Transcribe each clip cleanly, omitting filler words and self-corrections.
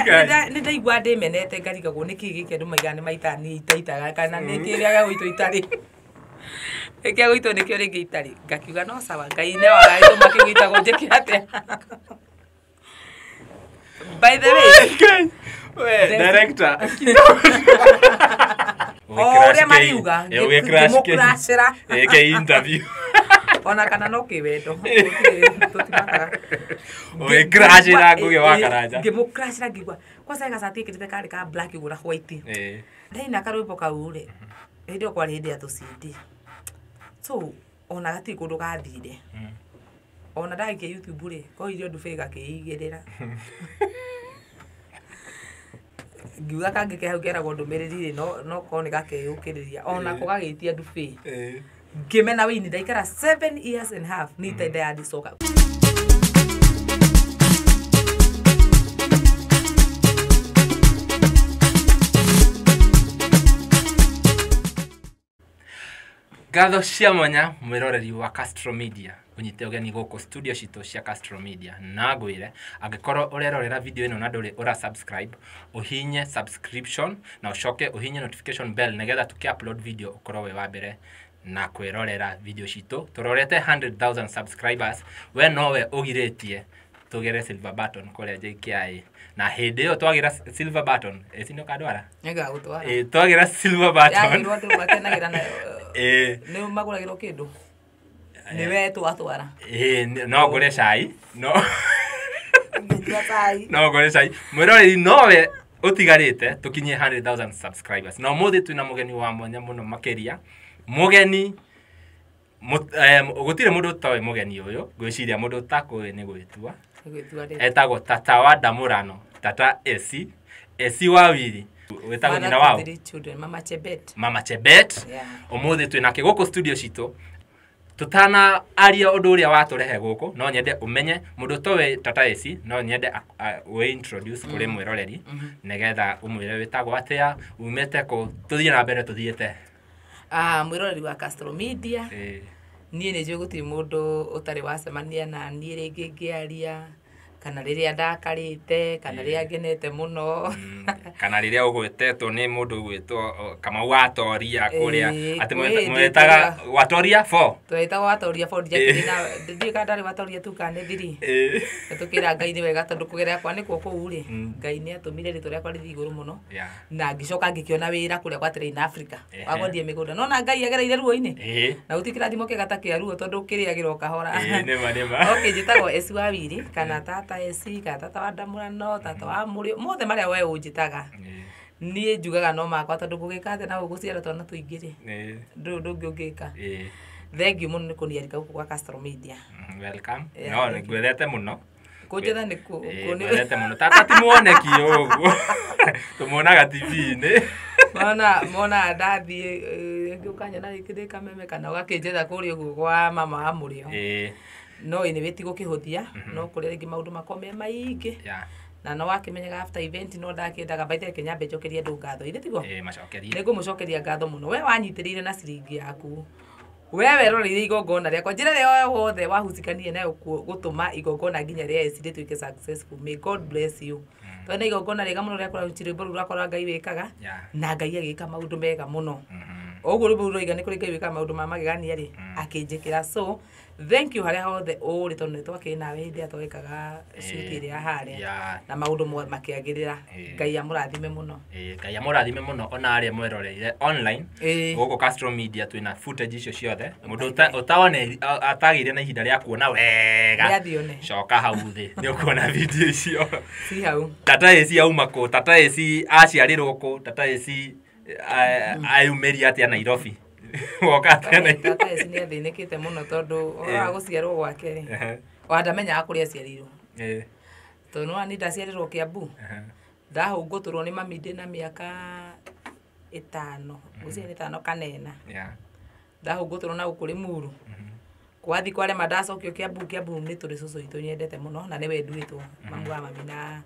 Nĩ ndaigua ndĩmenete ngarigagwo nĩ kĩĩ gĩkĩ andũ maigaga nĩ maitaga niĩ itaitaga kana nĩ kĩrĩa gĩa gwitũ itarĩ. Gĩa gwitũ nĩkĩo rĩngĩ itarĩ. Ngakiuga no sawa, Ngai nĩwe aragĩtũma kĩu gĩtagwo njĩke atĩa. By the way, We, director. O ũrĩa mariuga, ngĩmũcrashĩra. Ĩke interview. Ona kana no kĩwendo. Tũtimakaga. Ũgĩcrashĩra Ngũgĩ wa Karanja. Ngĩmũcrashĩra ngĩigua. Kwanza he gacati ekĩrĩte karĩ ka black ũguo na white. Ndaina karwĩmbo kau rĩ, hĩndĩ ĩyo kwarĩ hĩndĩ ya tũ CD. So, ona gatirĩ kũndũ gathire. Ona ndagĩikia YouTube rĩ, koirio ndubĩ gakĩigĩrĩra. Ngiuga kangĩ ke hau keragwo ndũmĩrĩri rĩ, no korwo nĩ gakeyũkĩrĩria. Onako gagĩtia ndubĩ. Ngĩmena wĩini ndaikara 7 years and a half niĩ itarĩ ndĩrandicoka. Ngatho cia mwanya mwĩroreri wa Castro Media ũnyite ũgeni gũkũ studio citũ cia Castro Media na ngwĩre angĩkorwo ũrerorera video ĩno na ndũrĩ ũra subscribe ũhinye subscription na ũcoke ũhinye notification bell nĩgetha tũkĩ upload video ũkorwo wĩ wa mbere na kwĩrorera video citũ. Tũrorete 100,000 subscribers, we nowe ũgirĩtie tũgere silver button kũrĩa JKIA na hĩndĩ ĩyo twagĩra silver button ĩci nĩ ũkandwara? Nĩngagũtwara. Twagĩra silver button. Yagĩrwo andũ makenagĩra nayo. Nĩ magũragĩrwo kĩndũ? Nĩ we twatwara. No ngũre cai. No. Ngĩnyua cai. No ngũre cai. Mwĩroreri nowe ũtigarĩte tũkinyie 100,000 subscribers. Na ũmũthĩ twĩna mũgeni wa mwanya mũno makĩria. Mũgeni gũtirĩ mũndũ ũtoĩ mũgeni ũyũ, ngwĩciria mũndũ ũtakũĩ nĩ gwĩtua. Gwĩtua rĩ. Etagwo Tata wa Ndamũrano, Tata Esi, Esi wa Wiri. Wĩtagwo nyina wao? Mother to three children, Mama Chebet. Mama Chebet. Ũmũthĩ twĩ nake gũkũ studio citũ. Tũtana aria ũndũ ũrĩa watũrehe gũkũ, no nyende ũmenye mũndũ ũtoĩ Tata Esi, no nyende wĩ introduce kũrĩ mwĩroreri, nĩgetha ũmwĩre wĩtagwo atĩa, umĩte kũ, tũthiĩ na mbere tũthiĩte. Mwĩroreri wa Castro Media. Niĩ nĩ njũĩ gũtirĩ mũndũ ũtarĩ wacemania na niĩ rĩngĩ ngĩaria, kana rĩrĩa ndakarĩte, kana rĩrĩa ngenete mũno. Kana rĩrĩa ũgwetetwo nĩ mũndũ ũgwĩtwo Kamau wa Toria kũrĩa, atĩ Kwĩ hĩndĩ mwetaga wa Toria 4? Twetaga wa Toria 4, ndiakĩrĩ na, ndiũĩ kana ndarĩ wa Toria 2 kana nĩ 3. Tũkĩra Ngai nĩ wega tondũ kũgerera kwanĩkwo kũu rĩ, Ngai nĩ atũmire rĩtwa rĩakwa rĩthiĩ igũrũ mũno. Na ngĩcoka ngĩkĩona wĩra kũrĩa gwa Train Africa, wa kwendia mĩgũnda. Nona Ngai agereire ruo-inĩ. Na gũtirĩ kĩrathimo kĩega ta kĩa ruo tondũ kĩrĩagĩra o kahora. Nĩma, nĩma. Okay, njĩtagwo Esi wa Wiri, kana Tata Esi, kana Tata wa Ndamũrano, Tata wa Mũrĩo, mothe marĩa we ũnjĩtaga. Niĩ njugaga no makwa tondũ ngũgĩka atĩa na gũgũciara twana tũingĩ rĩ. Ndũrĩ ũndũ ũngĩ ũngĩka. Thengiũ mũno nĩ kũniarika gũkũ gwa Castro Media. Welcome. Yeah, No, thank you. ngwendete mũno. Kũnjetha nĩ kũ- kũ- nĩ- Ngwendete mũno. Tata ti muoneki ũguo. Tũmuonaga T V-inĩ. Mona ndathiĩ, rĩngĩ ũkanyona rĩngĩ ndĩ kameme kana ũgakĩnjetha kũrĩa ũguo kwa mama wa Mũrĩo. No anyway, ti gũkĩhũthia, no kũrĩa rĩngĩ maũndũ makwa me maingĩ. Na no wakĩmenyaga after event no ndakĩendaga, by the way, nyambe njokerie andũ ngatho. Ithe tiguo? Macokerie. Nĩ ngũmũcokeria ngatho mũno. We wanyitĩrĩire na ciringi yaku. We weroreire igongona rĩakwa. Njĩra ĩrĩa yothe wahucikanire nayo gũtũma igongona nginya rĩa Esi rĩtuĩke successful. May God bless you. Tondũ nĩ igongona rĩega mũno rĩa kũraruta rwĩmbo rũu rwakwa rwa Ngai wĩkaga, na Ngai agĩka maũndũ mega mũno. Ũguo rwĩmbo rũu rũroiga nĩ kũrĩ Ngai wĩkaga maũndũ ma magegania rĩ, akĩnjĩkĩra. So, thank you harĩa hothe ũrĩ tondũ nĩ twakĩrĩ nawe hĩndĩ ĩrĩa twekaga shoot ĩrĩa ya harĩa. Na maũndũ makĩagĩrĩra. Ngai amũrathime mũno. Ngai amũrathime mũno ona arĩa mweroreire online. Gũkũ Castro Media twĩna footage icio ciothe. Mũndũ atagĩire na ihinda rĩa kuona wega. Nĩathiĩ one. Coka hau thĩ, nĩ ũkuona video icio. Ci hau. Tata Esi auma kũ? Tata Esi aciarĩrwo kũ? Tata Esi ayumĩria atĩa Nairobi? Woka atĩa Nairobi? Tata Esi nĩ athĩnĩkĩte mũno tondũ ũhoro wa gũciarwo gwake rĩ, wa ndamenyaga kũrĩa aciarĩirwo. Tondũ nĩ wona niĩ ndaciarĩrwo Kiambu. Ndahũngũtũrwo nĩ mami ndĩ na mĩaka ĩtano, ngwĩciria nĩ ĩtano kana ĩna. Ndahũngũtũrwo na gũkũ Limuru. Kwathiĩ kwarema ndacokio Kiambu, Kiambu nĩ tũrĩ cũcũ witũ nyendete mũno na nĩwe nduĩtwo, mamu wa mami na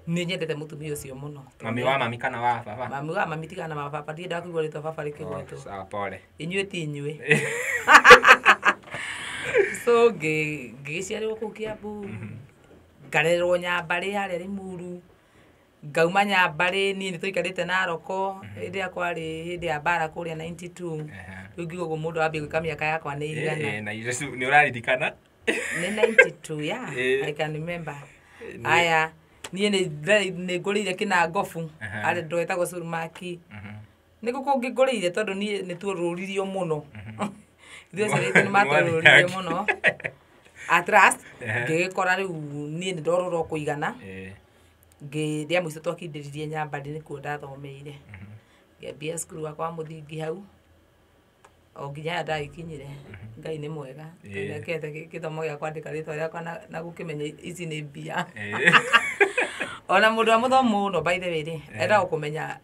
nĩ nyendete mũtumia ũcio mũno. Mami wa mami kana wa baba? Mami wa mami tigana na baba, ndiendaga kũigua rĩtwa baba rĩkĩgwetwo. Oh, sawa, pole. Inyuĩ ti inyuĩ. So ngĩgĩciarĩrwo kũu Kiambu, ngarererwo Nyambarĩ harĩa Limuru. Ngauma Nyambarĩ, niĩ nĩ tũikarĩte Naroko hĩndĩ ĩrĩa kwarĩ hĩndĩ ya mbara kũrĩa 92. Rĩu ngiuga ũguo mũndũ ambie gwĩka mĩaka yakwa nĩ igana. Na nĩ ũraririkana? Nĩ 92, yeah. I can remember. Aya, niĩ nĩ ngũrĩire Kĩnangobu, arĩ ndũ etagwo Surumaki. Nĩ kũ kũngĩ ngũrĩire tondũ niĩ nĩ tuorũririo mũno. Ithuĩ aciari aitũ nĩ matũrũririe mũno. At last, ngĩgĩkora rĩu niĩ nĩ ndorũra o kũigana. Rĩa mũico twakindĩririe Nyambarĩ nĩkuo ndathomeire. Ngĩambia cukuru wakwa wa mũthingi hau o nginya haya ndagĩkinyire. Ngai nĩ mwega. Nĩakĩhete gĩthomo gĩa kwandĩka rĩtwa rĩakwa na gũkĩmenya ici nĩ mbia. Ona mũndũ wa mũthomo mũno by the way rĩ, endaga kũmenya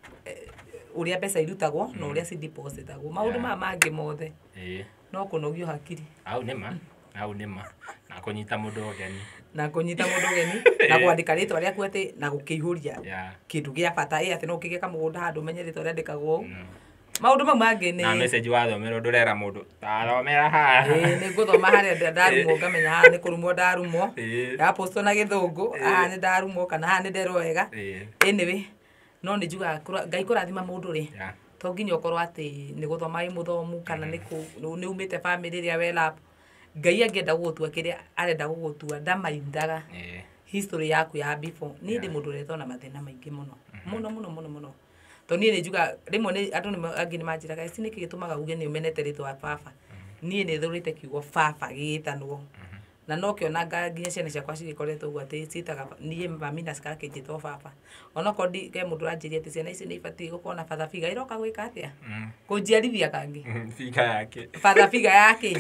ũrĩa mbeca irutagwo na ũrĩa cidepositagwo. Maũndũ maya mangĩ mothe no kũnogio hakiri. Au nĩ ma. Au nĩ ma. Na kũnyita mũndũ ũgeni. Na kũnyita mũndũ ũgeni na kwandĩka rĩtwa rĩaku atĩ na gũkĩihũria kĩndũ gĩa bata, atĩ no ũkĩgĩe kamũgũnda handũ ũmenye rĩtwa rĩandĩkagwo ũũ. Maũndũ mau mangĩ nĩ na message wathomera ndũrera mũndũ tathomera haha. Nĩ ngũthoma harĩa ndarumwo ngamenya haha nĩ kũrumwo ndarumwo. Ndapostwo na gĩthũngũ, haha nĩ ndarumwo kana haha nĩ nderwo wega. Anyway, no nĩ njugaga Ngai kũrathima mũndũ rĩ, to nginya ũkorwo atĩ nĩ gũthoma wĩ mũthomu kana nĩ umĩte family ĩrĩa well up. Ngai angĩenda gũgũtua kĩrĩa arenda gũgũtua ndamaindaga history yaku ya before. Niĩ ndĩ mũndũ ũretwo na mathĩna maingĩ mũno mũno mũno mũno mũno. Tondũ niĩ nĩ njugaga rĩmwe nĩ andũ angĩ nĩ manjĩraga ici nĩkĩ gĩtũmaga uge nĩ ũmenete rĩtwa baba. Niĩ nĩ thũrĩte kiugo baba gĩgĩtanwo. Na no kĩona nginya ciana ciakwa cigĩkoretwo ũguo atĩ ciĩtaga niĩ mami na cikakĩnjĩta baba. Onokorwo ke mũndũ ũranjĩria atĩ ciana ici nĩ ibatiĩ gũkorwo na father figure, ĩroka gwĩka atĩa? Kũnjiarithia kangĩ. Figure yake. Father figure yake.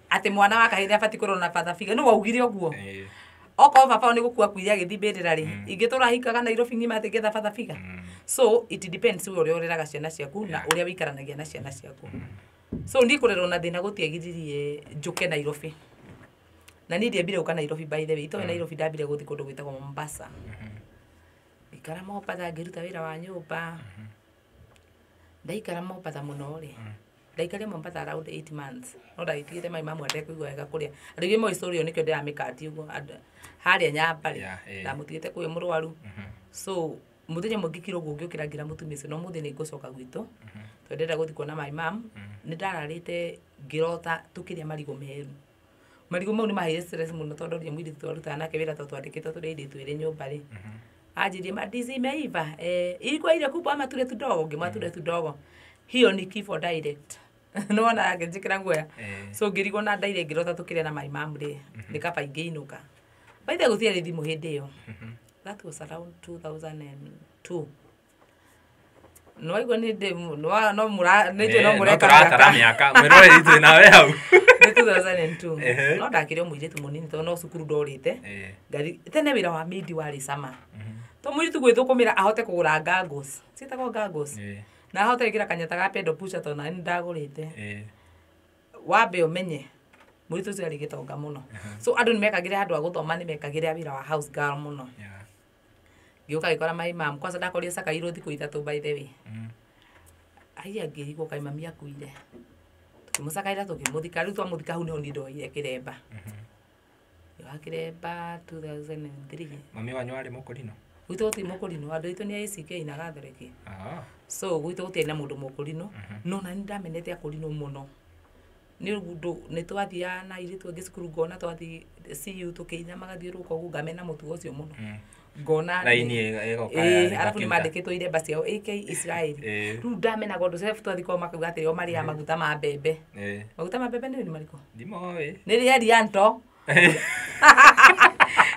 Atĩ mwana wa kahĩĩ nĩabatiĩ kũrorwo na father figure. Nĩ waugire ũguo? Okorwo baba nĩ gũkua akuire agĩthiĩ mbĩrĩra rĩ, ingĩtũra hikaga Nairobi ng'ima atĩ ngĩetha father figure. So it depends we ũrĩa ũreraga ciana ciaku na ũrĩa wĩikaranagia na ciana ciaku. So niĩ kũrerwo na thĩna gũtiagiririe njũke Nairobi. Na niĩ ndiambire gũka Nairobi by the way. Itoĩ Nairobi ndambire gũthiĩ kũndũ gwĩtagwo Mombasa. Ngĩikara Mombasa ngĩruta wĩra wa nyũmba. Ndaikara Mombasa mũno rĩ, ndaikarire Mombasa around 8 months. No ndagĩtigĩte mai mamwe ndekũigua wega kũrĩa. Andũ aingĩ moĩ story ĩyo nĩkĩo ndĩramĩkatia ũguo. Harĩa Nyambarĩ, ndamũtigĩte kũu mũrwaru. So mũthenya ũmwe ngĩkira ũguo ngĩũkĩra ngĩra mũtumia ũcio no mũthĩ nĩ ngũcoka gwitũ. Tondũ ndĩrenda gũthiĩ kuona my mom. Nĩ ndararĩte ngĩrota tũkĩrĩa marigũ meru. Marigũ mau nĩ maheire stress mũno tondũ ndorire mũirĩtu twarutaga nake wĩra tondũ twandĩkĩtwo tũrĩ airĩtu erĩ nyũmba rĩ. Anjĩrie mandizi imeiva. Ilikuwa ile kubwa ama tule tudogo? Ngĩmwĩra tule tudogo. Hiyo ni kifo direct. Nĩwona akĩnjĩkĩra guoya. So ngĩrigwo na ndaire ngĩrota tũkĩrĩa na my mom rĩ, nĩ kaba ingĩinũka. By the way gũtiarĩ thimũ hĩndĩ ĩyo. That was around 2002. No waigua nĩ ndĩ no mũra nĩ njũĩ no mũreka mĩaka. Mĩaka mwĩroreri twĩ nawe hau. Nĩ 2002. No ndakĩrĩ o mũirĩtu mũnini tondũ no cukuru ndorĩte. Ngathi tene wĩra wa maid warĩ cama. To mũirĩtu gwĩthũkũmĩra ahote kũgũra goggles. Ciĩtagwo goggles. Na ahote gwĩkĩra kanyata ga pedal pusher tondũ nani ndagũrĩte. Wambe ũmenye mũirĩtu ũcio arĩ gĩtonga mũno. So andũ nĩmekagĩra handũ ha gũthoma nĩmekagĩra wĩra wa house girl mũno. Ngĩũka ngĩkora my mom kwanza ndakorire cakairwo thikũ ithatũ by the way. Haiya ngĩrigwo kaĩ mami akuire. Tũkĩmũcakaĩra tũkĩmũthika. Rĩu twamũthika hau nĩho niĩ ndoire kĩremba. Ngĩoha kĩremba 2003. Mami wanyu arĩ mũkũrinũ? Gwitũ gũtirĩ mũkũrinũ, andũ aitũ nĩ ACK na Gathoreki. So gwitũ gũtiarĩ na mũndũ mũkũrinũ, no na nĩ ndamenete akũrinũ mũno. Nĩ ũndũ nĩ twathiaga na airĩtu angĩ cukuru ngona twathiĩ CU tũkĩina magathiũrũrũka ũguo ngamena mũtugo ũcio mũno. Ngona Raini ĩgoka arabu nĩ mandĩkĩtwo iremba ciao AK Israel. Rĩu ndamenaga ũndũ ũcio twathiĩ kwao makauga atĩ o marĩaga maguta ma mbembe. Maguta ma mbembe nĩ marĩkũ? Ndimoĩ. Nĩ rĩa Rianto.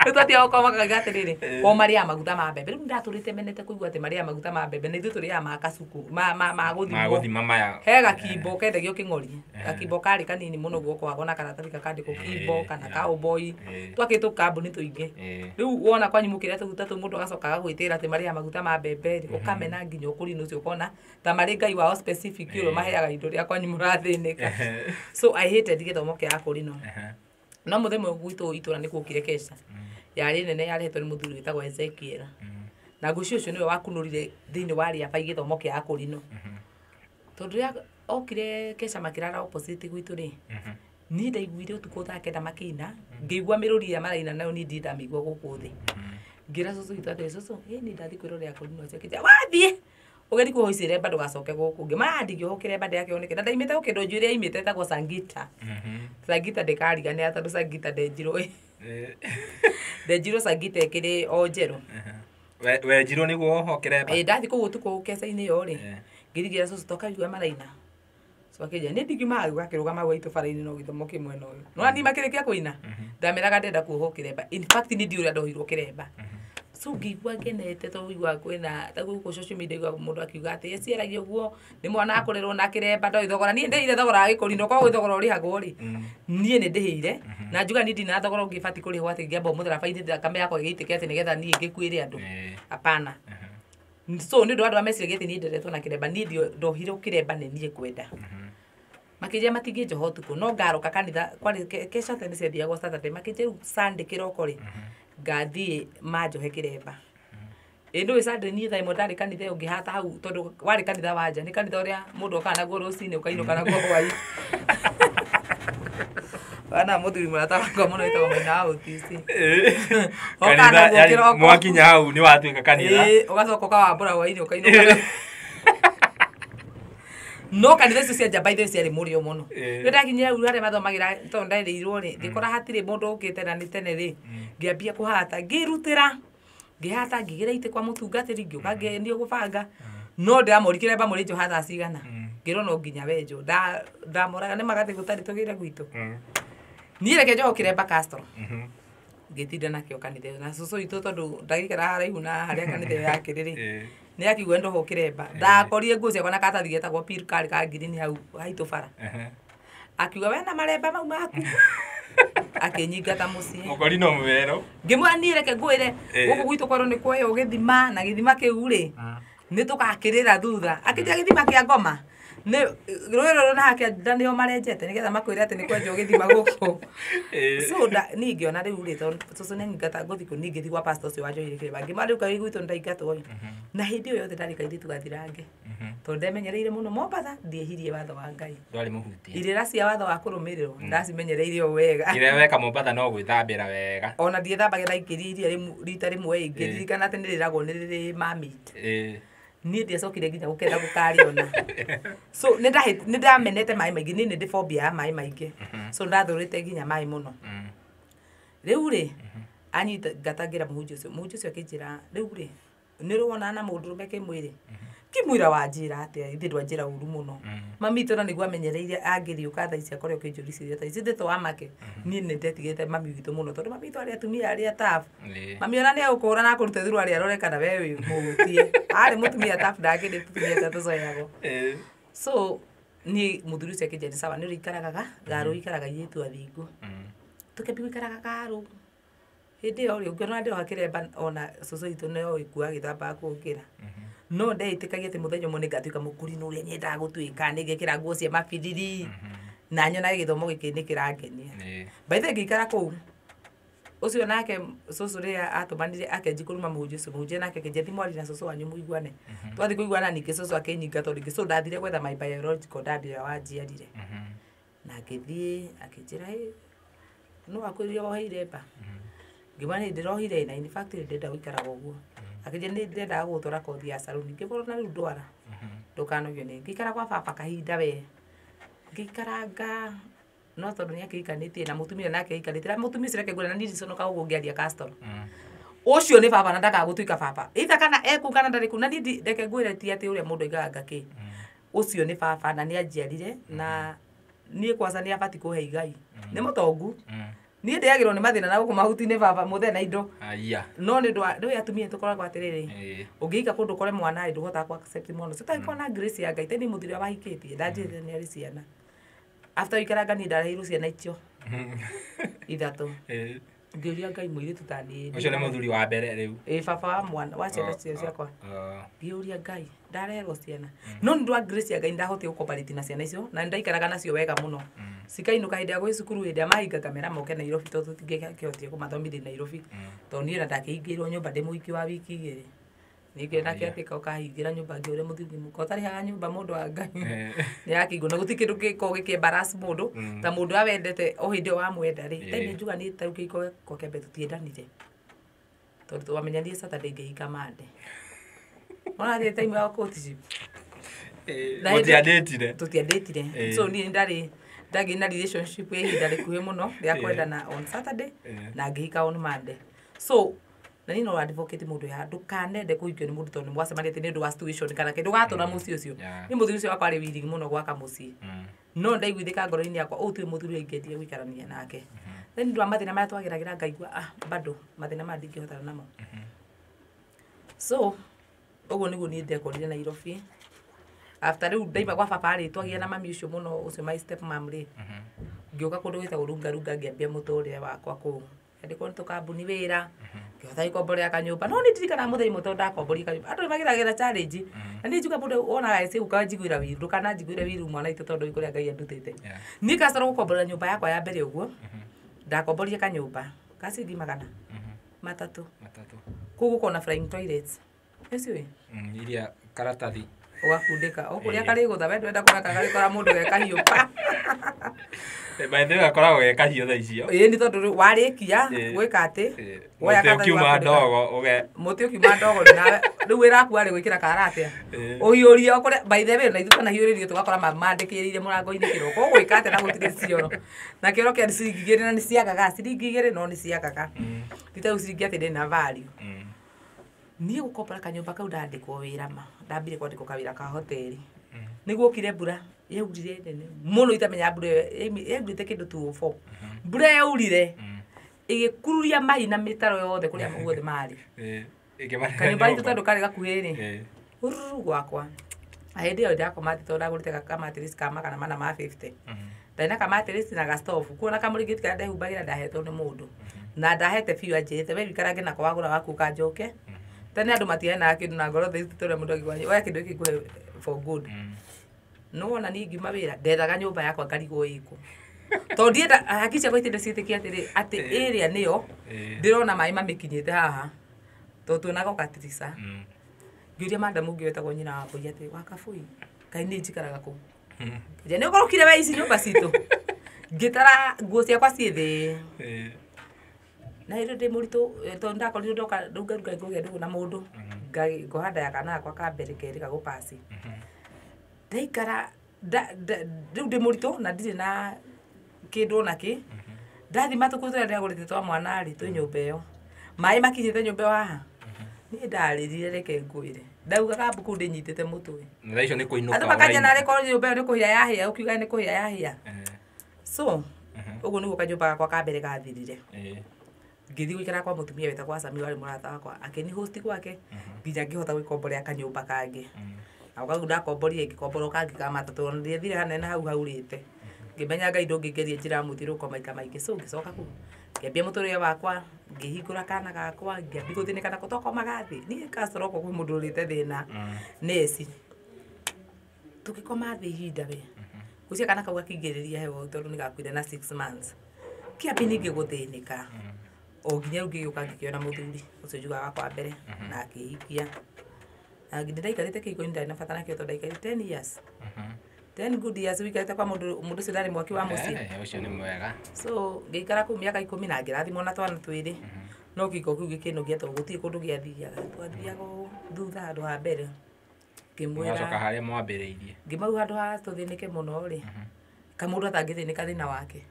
Rĩu twathiaga kwao makauga atĩrĩrĩ, o marĩaga maguta ma mbembe. Rĩu ndatũrĩte menete kũigua atĩ marĩaga maguta ma mbembe na ithuĩ tũrĩaga ma kacuku, ma gũthimwo. Ma gũthima maya. He gakimbo kendagio kĩng'ori. Gakimbo karĩ kanini mũno guoko wako na karatathi gakandĩkwo kimbo kana cowboy. Twakĩtwo kambuni tũingĩ. Rĩu wona kwanyu mũkĩrĩa tũguta tũu mũndũ agacoka agagwĩtĩra atĩ marĩaga maguta ma mbembe rĩ, ũkamena nginya ũkũrinũ ũcio ũkona ta marĩ Ngai wao specific ũrĩa maheaga indo rĩrĩa kwanyu mũrathĩnĩka. So I hated gĩthomo kĩa akũrinũ. No mũthenya ũmwe gwitũ itũra nĩ kuokire keca. Yarĩ nene yarehetwo nĩ mũthuri wĩtagwo Ezekiel. Na ngũci ũcio nĩwe wakunũrire thĩinĩ wa rĩaba gĩthomo kĩa akũrinũ. Tondũ rĩrĩa okire keca makĩrara opposite gwitũ rĩ, niĩ ndaiguire ũtukũ thaa kenda makĩina, ngĩigua mĩrũri ĩrĩa maraina nayo niĩ ndirĩ ndamĩigua gũkũ thĩ. Ngĩra cũcũ witũ atĩrĩ, cũcũ, ĩ niĩ ndathiĩ kwĩrorera kũrinwo acio. Akĩnjĩra, wathiĩ ũgerie kuohwo iciremba ndũgacoke gũkũ. Ngĩmaya ndingĩohwo kĩremba ndĩrakĩohwo nĩkĩ? Na ndaimĩte gũkĩndwo njuĩrĩ yaimĩte ĩtagwo Sangita. Sangita ndĩkariganĩra tondũ Sangita ndenjirwo ndenjirwo Sangita ĩkĩrĩ o njerũ. Wenjirwo nĩguo wohwo kĩremba? Ĩ ndathiĩ kũu ũtukũ keca-inĩ ĩyo rĩ, ngĩringĩra cũcũ toka wĩigue maraina. Cũcũ akĩnjĩra niĩ ndingiuma hau gakĩrũgama hau haitũ bara-inĩ no gĩthomo kĩ mwena ũyũ. Nĩwona niĩ makĩrĩkia kũina ndameraga ndĩrenda kuohwo kĩremba. In fact niĩ ndiũĩ ũrĩa ndohirwo kĩremba. So ngĩigua ngenete tondũ ũiguaga kwĩna ta gũkũ social media ũiguaga mũndũ akiuga atĩ eciaragia ũguo nĩ mwana akũrerwo na kĩremba ndoĩ thogora. Niĩ ndĩhire thogora wa gĩkũrinwo korwo gwĩ thogora ũrĩhagwo rĩ, niĩ nĩ ndĩhĩire na njuga niĩ ndina thogora ũngĩ batiĩ kũrĩhwo atĩ ngĩamba mũtharaba-inĩ thakame yakwa ĩgĩitĩke atĩ nĩgetha niĩ ngĩkuĩre andũ. Hapana. So nĩ ũndũ wa andũ arĩa meciragia atĩ niĩ nderetwo na kĩremba, niĩ ndohirwo kĩremba nĩ niĩ kwenda. Makĩnjĩra matingĩnjoha ũtukũ no ngaroka kanitha kwarĩ kesha tene ciathiagwo Saturday, makĩnjĩra rĩu Sunday kĩroko rĩ ngathiĩ manjohe kĩremba. Ĩ ndũĩ Sunday niĩ thaa ĩmwe ndarĩ kanitha ĩyo ngĩhata hau tondũ warĩ kanitha wa nja, nĩ kanitha ũrĩa mũndũ okaga naguo rũcinĩ ũkainũka naguo hwaĩ. Wana mũthuri mũrata wakwa mũno wĩtagwo Maina wa OTC. Okaga naguo kĩroko. Mwakinya hau nĩ watuĩka kanitha. Ĩ, ũgacoka ũkawambũra hwaĩ-inĩ ũkainũka. No kanitha icio cia nja by the way ciarĩ mũrĩo mũno. Rĩrĩa ndakinyire hau harĩa mathomagĩra tondũ nderĩirwo rĩ, ngĩkora hatirĩ mũndũ ũkĩte na nĩ tene rĩ, ngĩambia kũhata, ngĩrutĩra, ngĩhata ngĩgĩra itĩ kwa mũtungatĩri, ngĩũka ngĩendio gũbanga. No ndĩramũria kĩremba mũrĩ njoha thaa cigana? Ngĩrwo no nginya wenjwo. Ndamoraga nĩ magathĩ gũtarĩ tũgĩre gwitũ. Niĩ reke njohwo kĩremba Castro. Ngĩtinda nakĩo kanitha ĩyo. Na cũcũ witũ tondũ ndagĩikaraga haraihu na harĩa kanitha ĩyo yakĩrĩ rĩ, nĩ akiuga ndohwo kĩremba. Ndakorire nguo ciakwa na karatathi getagwo peel karĩ ka ngirini hau haitũ bara. Akiuga we na maremba mau maku. Akĩnyingata mũciĩ. Mũkori no mwero. Ngĩmwĩra niĩ reke ngwĩre gũkũ gwitũ kwerũ nĩ kwoywo gĩthima na gĩthima kĩu rĩ nĩ tũgakĩrĩra thutha. Akĩnjĩra gĩthima kĩa ngoma nĩ rũĩ rũrũ na hakĩanda nĩho marenjete nĩgetha makwĩre atĩ nĩ kwenjwo gĩthima gũkũ. So niĩ ngĩona rĩu rĩ tondũ cũcũ nĩ anyingata ngũthiĩ kũ niĩ ngĩthiĩ gwa pastor ũcio wanjohire kĩremba. Ngĩmwĩra rĩu kaĩ gwitũ nĩndaingatwo ĩ. Na hĩndĩ ĩyo yothe ndarĩ kairĩtu gathirange. Tondũ ndemenyereire mũno Mombatha ndiehirie watho wa Ngai. Ndwarĩ mũhutie. Irĩra cia watho wa kũrũmĩrĩrwo ndacimenyereire o wega. Kĩrĩa weka Mombatha no gwĩthambĩra wega. Ona ndiethambaga ndaingĩria iria rita rĩmwe ĩ, ngĩririkana atĩ nĩrĩragwo nĩ rĩrĩ mermaid. Niĩ ndiacokire nginya gũkenda gũkariona. So nĩ ndamenete maĩ maingĩ, niĩ nĩ ndĩ phobia ya maĩ maingĩ. So ndathũrĩte nginya maĩ mũno. Rĩu rĩ, anyita ngata ngĩra mũhunjia ũcio, mũhunjia ũcio akĩnjĩra rĩu rĩ, nĩ ũrĩ na mũndũrũme kĩmwĩrĩ? Ngĩmwĩra wanjĩra atĩa, ithe ndwanjĩra ũru mũno. Mami witũ na nĩguo amenyereire angĩriũka thaa ici akore ũkĩnjũria ciũria ta ici, ithe to wamake. Niĩ nĩ ndetigĩrĩte mami witũ mũno tondũ mami witũ arĩ atumia arĩa tough. Mami ona nĩ egũkũhũra na akũrute thuruarĩ arore kana we wĩ mũhutie. Arĩ mũtumia tough ndakĩrĩ tũtumia ta tũcoyagwo. So niĩ mũthuri ũcio akĩnjĩra nĩ sawa nĩ ũrĩikaragaga garũ ikaraga airĩtu athingu. Tũkĩambia gũikaraga garũ. Hĩndĩ ĩyo rĩ, ũngĩona ndĩroha kĩremba ona cũcũ witũ no ĩkuaga gĩtambaya kũngĩra. No ndeĩtĩkagia atĩ mũthenya ũmwe nĩngatuĩka mũkũrinũ ũrĩa nyendaga gũtuĩka, nĩngekĩra nguo cia mabiriri, na nyonage gĩthomo gĩkĩ nĩkĩrangenia. By the way ngĩikara kũu, ũcio nake cũcũ rĩrĩa atũmanire akĩanjia kũruma mũhunjia ũcio, mũhunjia nake akĩnjĩra thiĩ mwarie na cũcũ wanyu mũiguane. Twathiĩ kũiguana ningĩ cũcũ akĩnyingata o rĩngĩ, so ndathire gwetha my biological dad ũrĩa wanjiarire. Na ngĩthiĩ akĩnjĩra ĩ no akwĩrire woheire mba. Ngĩmwĩra nĩ ndĩrohire na in fact ndĩrenda gũikaraga ũguo. Akĩnjĩra nĩ ndĩrendaga gũgũtwara kothi ya saluni. Ngĩmwĩra na rĩu ndwara ndũkanogio nĩ. Ngĩikara gwa baba kahinda we. Ngĩikaranga no tondũ nĩ akĩhikanĩtie na mũtumia nake ahikanĩtie na mũtumia ũcio reke ngwĩre na niĩ ndiconokaga ũguo ngĩaria Castro. Ũcio nĩ baba na ndakaga gũtuĩka baba. Either kana ekũu kana ndarĩ kũu na niĩ reke ngwĩre ti atĩ ũrĩa mũndũ aigaga ngakĩ. Ũcio nĩ baba na nĩ anjiarire na niĩ kwanza nĩ abatiĩ kũhe igai. Nĩ mũtongu. Niĩ ndĩagĩrwo nĩ mathĩna na gũkũ mahuti-inĩ baba mũthee na indo. No nĩ ũndũ wa nĩũĩ atumia tũkoragwo atĩrĩrĩ, ũngĩhika kũndũ ũkore mwana rĩ ndũhotaga kũ accept mwana ũcio. Ũtangĩkorwo na grace ya Ngai, tene mũthuri ũrĩa wahikĩtie ndanjĩrĩte nĩ arĩ ciana. After gũikaranga niĩ ndareheirwo ciana icio ithatũ. Ngĩũria Ngai mũirĩtu ta niĩ. Ũcio nĩ mũthuri wa mbere rĩu. Ĩ baba wa mwana wa ciana cio ciakwa. Ngĩũria Ngai ndareherwo ciana. No nĩ ũndũ wa grace ya Ngai ndahotire gũ-cooperate na ciana icio na nĩndaikaraga nacio wega mũno. Cikainũka hĩndĩ ya gũthiĩ cukuru hĩndĩ ĩrĩa mahinga ngamera moke Nairobi tondũ tũtingĩakĩhotire kũmathomithia Nairobi. Tondũ niĩ ona ndakĩhingĩirwo nyũmba ndĩ mũhiki wa wiki igĩrĩ. Ningĩ nake atĩka ũkahingĩra nyũmba ngĩũria mũthuri mũka ũtarĩhaga nyũmba mũndũ wa Ngai. Nĩ yakĩingwo na gũtirĩ kĩndũ gĩkoragwo gĩkĩ embarrass mũndũ ta mũndũ ũrĩa wendete o hĩndĩ ĩyo wamwenda rĩ. Tene njuga niĩ ta rĩu kĩhiko gĩakwa kĩa mbere tũtiendanire. Tondũ twamenyanire Saturday ngĩhika Monday. Ona thiĩ time ya courtship. Na hĩndĩ- Mũtiandĩtire. Tũtiandĩtire. So niĩ ndarĩ ndagĩ na relationship ya ihinda rĩkuhĩ mũno rĩa kwendana on Saturday na ngĩhika on Monday. So na niĩ no advocate mũndũ ya ndũkanende kũhikio nĩ mũndũ tondũ nĩ mwacemania atĩ nĩ ũndũ wa situation kana kĩ ndũgatũra mũciĩ ũcio. Niĩ mũthuri ũcio wakwa arĩ willing mũno gwaka mũciĩ. No ndaiguithĩka ngoro-inĩ yakwa ũyũ tiwe mũthuri ũrĩa ingĩendire gũikarania nake. Then nĩ ũndũ wa mathĩna marĩa twageragĩra ngaigua ah bado mathĩna maya ndingĩhotana namo. So ũguo nĩguo niĩ ndekorire Nairobi. After rĩu ndaima gwa baba rĩ, twagĩa na mami ũcio mũno, ũcio my step mom rĩ, ngĩũka kũndũ gwĩtagwo Runga Runga, ngĩambia mũtũrĩre wakwa kũu. Ngĩandĩkwo nĩ tũkambuni wĩra, ngĩhota gũkomborera kanyũmba. No nĩ ndirikanaga mũthenya ũmwe tondũ ndakomborire kanyũmba, andũ nĩ mageragĩra challenge. Na niĩ njuga mũndũ wonaga eci ũkanjiguĩra wiru, ndũkananjiguĩre wiru mwana witũ tondũ kũrĩa Ngai andutĩte. Niĩ ngacora gũkomborera nyũmba yakwa ya mbere ũguo, ndakomborire kanyũmba ka ciringi 300. 300. Kũu gũkorwo na flying toilets. Nĩciũĩ? Iria karatathi. Ũgakundĩka. O kũrĩa karĩgũtha, we ndwenda kuona karĩkora mũndũ ge kahiũ pa. By the way, gakoragwo ge kahiũ thaa icio. Ĩĩ nĩ tondũ rĩu warĩkia gwĩka atĩ woya Mũtĩ karatathi ũkiuma wakundĩka. ndogo ũge Mũtĩ ũkiuma ndogo rĩ, nawe rĩu wĩra waku warĩ gwĩkĩra kara atĩa? Ũhiũrie o kũrĩa, by the way, na ithuĩ twanahiũrĩrio tũgakora mandĩkĩrĩire mũrango-inĩ kĩroko. Ũgwĩka atĩa na gũtirĩ cioro? Na kĩoro kĩa ciringi 2 na nĩ ciagaga, ciringi 2 no nĩ ciagaga. Ti ta rĩu ciringi atĩ ndĩrĩ na value. Niĩ gũkombora kanyũmba kau ndandĩkwo wĩra ma. Ndambire kwandĩkwo kawĩra ka hoteli. Nĩguo okire mbura yaurire nene mũno itamenya mbura ĩyo yaurĩte kĩndũ 204. Mbura yaurire ĩgĩkururia mai na mĩtaro yothe kũrĩa guothe marĩ. Ĩkĩmarehe Kanyũmba itũ nyũmba. tondũ karĩ gakuhĩ rĩ, ururu gwakwa. Na hĩndĩ ĩyo ndakoma thĩ tondũ ndagũrĩte kamatirisi ka 450. Ndarĩ na kamatirisi na gastovu. Kuo na kamũrĩngĩti karĩa ndehumbagĩra ndahetwo nĩ mũndũ. Na ndahete biũ anjĩrĩte we wĩikarange nako wagũra waku ũkanjoke. Tene andũ matiheanaga kĩndũ na ngoro thaici tũrĩa mũndũ angĩkwanjia oya kĩndũ gĩkĩ ngũhe for good. No wona niĩ ngiuma wĩra ndethaga nyũmba yakwa ngarigwo ĩkũ. Tondũ ndienda hakiri ciakwa itinda ciĩtĩkia atĩrĩ atĩ ĩrĩa nĩyo ndĩrona maĩ mamĩkinyĩte haha. Tondũ tuonaga ũgatirica. Ngĩũria madam ũngĩ wetagwo nyina wa Mbũi atĩ wakabui kaĩ niĩ njikaraga kũu. Ngĩnjĩra nĩ ũgũrũkire we ici nyũmba citũ. Ngĩtara nguo ciakwa ciĩ thĩ. Na hĩndĩ ndĩ mũritũ tondũ ndakorirwo ndoka Runga Runga ngũgĩa ndũgũ na mũndũ. Ngoha nda ya kana gakwa ka mbere kerĩ gagũpaci. Ndaikara rĩu ndĩ mũritũ na ndirĩ na kĩndũ ona kĩ. Ndathi matukũ tũrĩa ndagũrĩte twa mwana rĩ twĩ nyũmba ĩyo. Maĩ makinyĩte nyũmba ĩyo haha. Niĩ ndarĩrire reke ngwĩre. Ndaugaga mbuku ndĩnyitĩte mũtwe. Na thaa icio nĩ kũinũka Andũ makanjia ũrainũka. narĩ korwo nyũmba ĩyo nĩ kũhĩa yahĩa, ũkiuga nĩ kũhĩa yahĩa. So, ũguo nĩguo kanyũmba gakwa ka mbere gathirire. Ngĩthiĩ gũikara kwa mũtumia wetagwo Asami warĩ mũrata wakwa. Akĩni host gwake nginya ngĩhota gwĩkomborera kanyũmba kangĩ. Na kau ndakomborire ngĩkombora kangĩ ka 3 ona ndiathire hanene hau haurĩte. Ngĩmenya Ngai ndũngĩngeria njĩra ya mũthiũrũrũko maita maingĩ. So ngĩcoka kũu. Ngĩambia mũtũrĩre wakwa, ngĩhingũra kana gakwa, ngĩambia gũthĩnĩka nako twakomaga thĩ. Niĩ Castro gũkũ kwĩ mũndũ ũrĩte thĩna. Nĩ Tũgĩkoma thĩ ihinda we. Gũcia kana kau gakĩingĩrĩria heho tondũ nĩ gakuire na 6 months. Kĩambi ningĩ gũthĩnĩka. O nginya rĩu ngĩgĩũka ngĩkĩona mũthuri ũcio njugaga wakwa wa mbere na akĩhikia. Na nĩ ndaikarĩte kĩhiko-inĩ ndarĩ na bata nakĩo tondũ ndaikarire 10 years. 10 good years ũikarĩte kwa mũndũ mũndũ ũcio ndarĩ mwaki wa mũciĩ. Ũcio nĩ mwega. So ngĩikara kũu mĩaka 10 na ngĩrathimwo na twana twĩrĩ. No kĩhiko kĩu gĩkĩnũgia tondũ gũtirĩ kũndũ gĩathiaga. Twathiaga o thutha handũ ha mbere. Ngĩmwĩra Mũgacoka harĩa mwambĩrĩirie. Ngĩmau handũ ha tũthĩnĩke mũno rĩ. Kamũndũ atangĩthĩnĩka thĩna wake.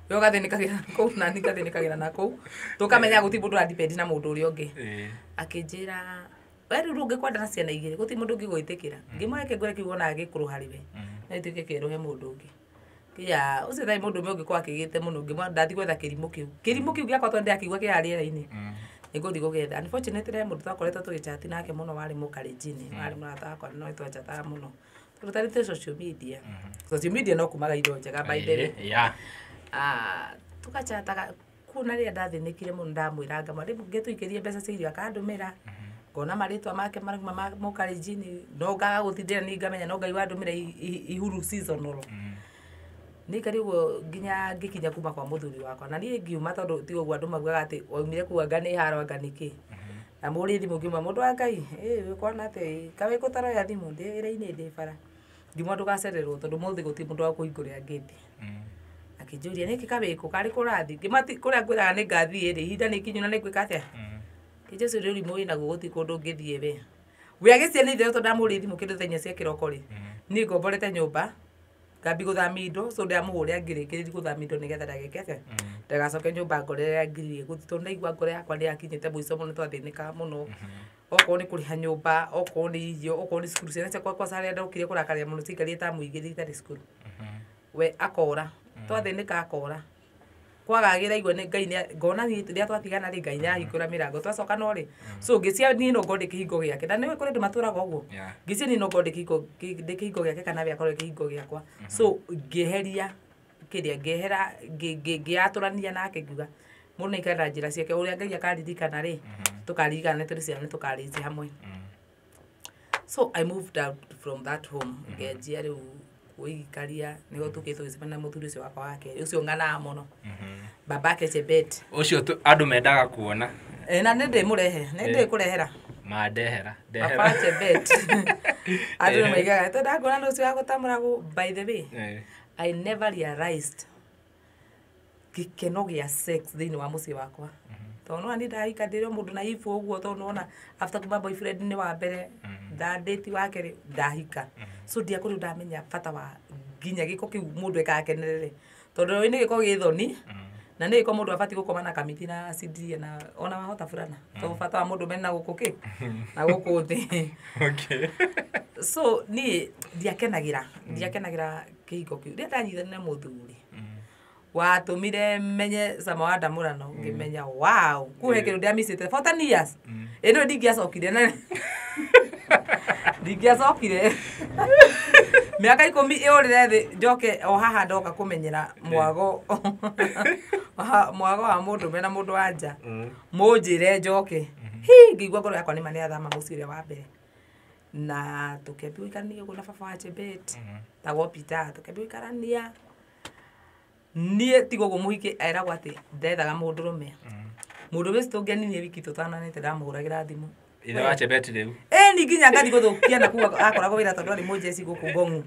We ũgathĩnĩkagĩra na kũu na niĩ ngathĩnĩkagĩra na kũu. Tũkamenya gũtirĩ mũndũ ũradepend na mũndũ ũrĩa ũngĩ. Akĩnjĩra we rĩu ndũngĩkwenda na ciana igĩrĩ gũtirĩ mũndũ ũngĩgwĩtĩkĩra. Ngĩmwĩra reke ngwĩre kĩu wonaga gĩkũrũ harĩ we. No gĩtuĩke kĩerũ he mũndũ ũngĩ. Kĩa ũcio tharĩ mũndũ ũmwe ũngĩkorwo akĩgĩte mũno ngĩmwĩra ndathiĩ gwetha kĩrimũ kĩu. Kĩrimũ kĩu gĩakwa tondũ ndĩrakĩigua kĩ harĩa rĩera-inĩ. Nĩngũthiĩ gũgĩetha. Unfortunately he mũndũ twakoretwo tũgĩchat nake mũno warĩ mũkalenjini, warĩ mũrata wakwa no twachataga mũno. Tondũ tarĩ social media. Social media no kumaga indo njega by the way. Tũgachataga kuona rĩrĩa ndathĩnĩkire mũno ndamwĩra ngamwĩra rĩu ngĩtũikĩrie mbeca cia irio akandũmĩra. Ngona marĩtwa make marauma ma mũkalenjini no ngaga gũtindĩra niĩ ngamenya no Ngai wandũmĩra ihuru seasonal. Niĩ karĩ ũguo nginya ngĩkinya kuma kwa mũthuri wakwa na niĩ ngiuma tondũ ti ũguo andũ maugaga atĩ waumire kũu anga nĩ haro anga nĩ kĩ. Na mũrĩ thimũ ngiuma mũndũ wa Ngai wĩkwana atĩa kaĩ wĩkũtaroya thimũ ndĩ wĩra-inĩ ndĩ bara. Ngiuma ndũgacererwo tondũ ũmũthĩ gũtirĩ mũndũ wa kũhingũrĩra ngĩti. Akĩnjũria nĩkĩ kawĩkũ karĩ kũrathiĩ ngĩmati kũrĩa ngwĩraga nĩ ngathiĩ rĩ ihinda nĩ ikinyu na nĩ ngwĩka atĩa. Kĩjesu rĩu rimũ wĩnaguo gũtirĩ kũndũ ũngĩthiĩ we. We agĩcia nĩ itherũ tondũ ndamũrĩ thimũ kĩndũ thaa inya cia kĩroko rĩ. Niĩ ngomborete nyũmba ngambi gũthamia indo, so ndamũhũrĩra ngĩrĩkĩrĩria gũthamia indo nĩgetha ndageke atĩa, ndagacoke nyũmba ngorere ngiririe gũthiĩ, tondũ ndaigua ngoro yakwa nĩ yakinyĩte mũico mũno, twathĩnĩkaga mũno. Okorwo nĩ kũrĩha nyũmba, okorwo nĩ irio, okorwo nĩ cukuru, ciana ciakwa kwanza harĩa ndokire kũrakarĩra mũno ciaikarire tamu igĩrĩ itarĩ cukuru. We akora, twathĩnĩka akora. Kwagagĩra igua nĩ Ngai ngona niĩ rĩrĩa twatigana rĩ, Ngai nĩahingũra mĩrango twacoka no rĩ. So ngĩcia niĩ no ngorwo ndĩ kĩhingo gĩake, na nĩũĩ kũrĩ andũ matũraga ũguo. Ngĩcia niĩ no ngorwo ndĩ kĩhingo gĩake kana we akorwo kĩhingo gĩakwa. So ngĩeheria kĩrĩa, ngĩehera, ngĩyatũrania nake ngiuga mũndũ nĩ aikare na njĩra ciake, ũrĩa Ngai akaririkana rĩ, tũkaririkana nĩ tũrĩ ciana tũkarĩci hamwe. So I moved out from that home, ngĩanjia rĩu gwĩikaria nĩguo tũkĩte tũgĩcemania na mũthuri ũcio wakwa wa kerĩ, ũcio ng'anaga mũno. Babake Chebet. Ũcio andũ mendaga kuona. Na nĩ ndĩmũrehe, nĩ ndĩkũrehera. Mandehera, ndehera. Baba Chebet. Andũ nĩ maigaga, twendaga kuona nĩ ũcio wa gũtamũragwo. By the way, I never realized gĩkeno gĩa sex thĩinĩ wa mũciĩ wakwa. Tondũ nĩwona niĩ ndahika ndĩrĩ o mũndũ naibu ũguo, tondũ nĩwona after kuma boyfriend nĩ wa mbere, ndandĩti wa kerĩ, ndahika. So ndiakorirwo ndamenya bata wa nginya gĩko kĩu mũndũ ekaga akenerere. Tondũ nĩ gĩko gĩ thoni, na nĩ gĩko mũndũ abatiĩ gũkoma na kamiti na cindiria na ona wahota burana. Tondũ bata wa mũndũ mena gũkũ kĩ? Na gũkũ thĩ. So niĩ ndiakenagĩra kĩhiko kĩu. Rĩrĩa ndanyitanire na mũthuri, watũmire menye cama wa ndamũrano, ngĩmenya wow, kũhe kĩndũ ndĩamicĩte for 10 years. Ĩno ndingĩacokire na ndingĩacokire mĩaka 10 ĩũrĩre thĩ njoke o haha ndoka kũmenyera mwago mwago wa mũndũ mena mũndũ wa nja, mũnjĩre njoke. Hi, ngĩigua ngoro yakwa nĩma nĩyathama mũciĩ ũrĩa wa mbere. Na tũkĩambia gũikarania ũguo na baba wa Chebet, tagwo Peter, tũkĩambia gũikarania. Niĩ tiga ũguo mũhiki eragwo atĩ ndethaga mũndũrũme. Mũndũrũme ũcio tũngĩaninie wiki tũtananĩte ndamũhũragĩra thimũ. Ithe wa Chebet rĩu. Ĩni nginya ngathiĩ gũthũkia na kũu akoragwo wĩra tondũ arĩ mũjeci gũkũ Ngong'u.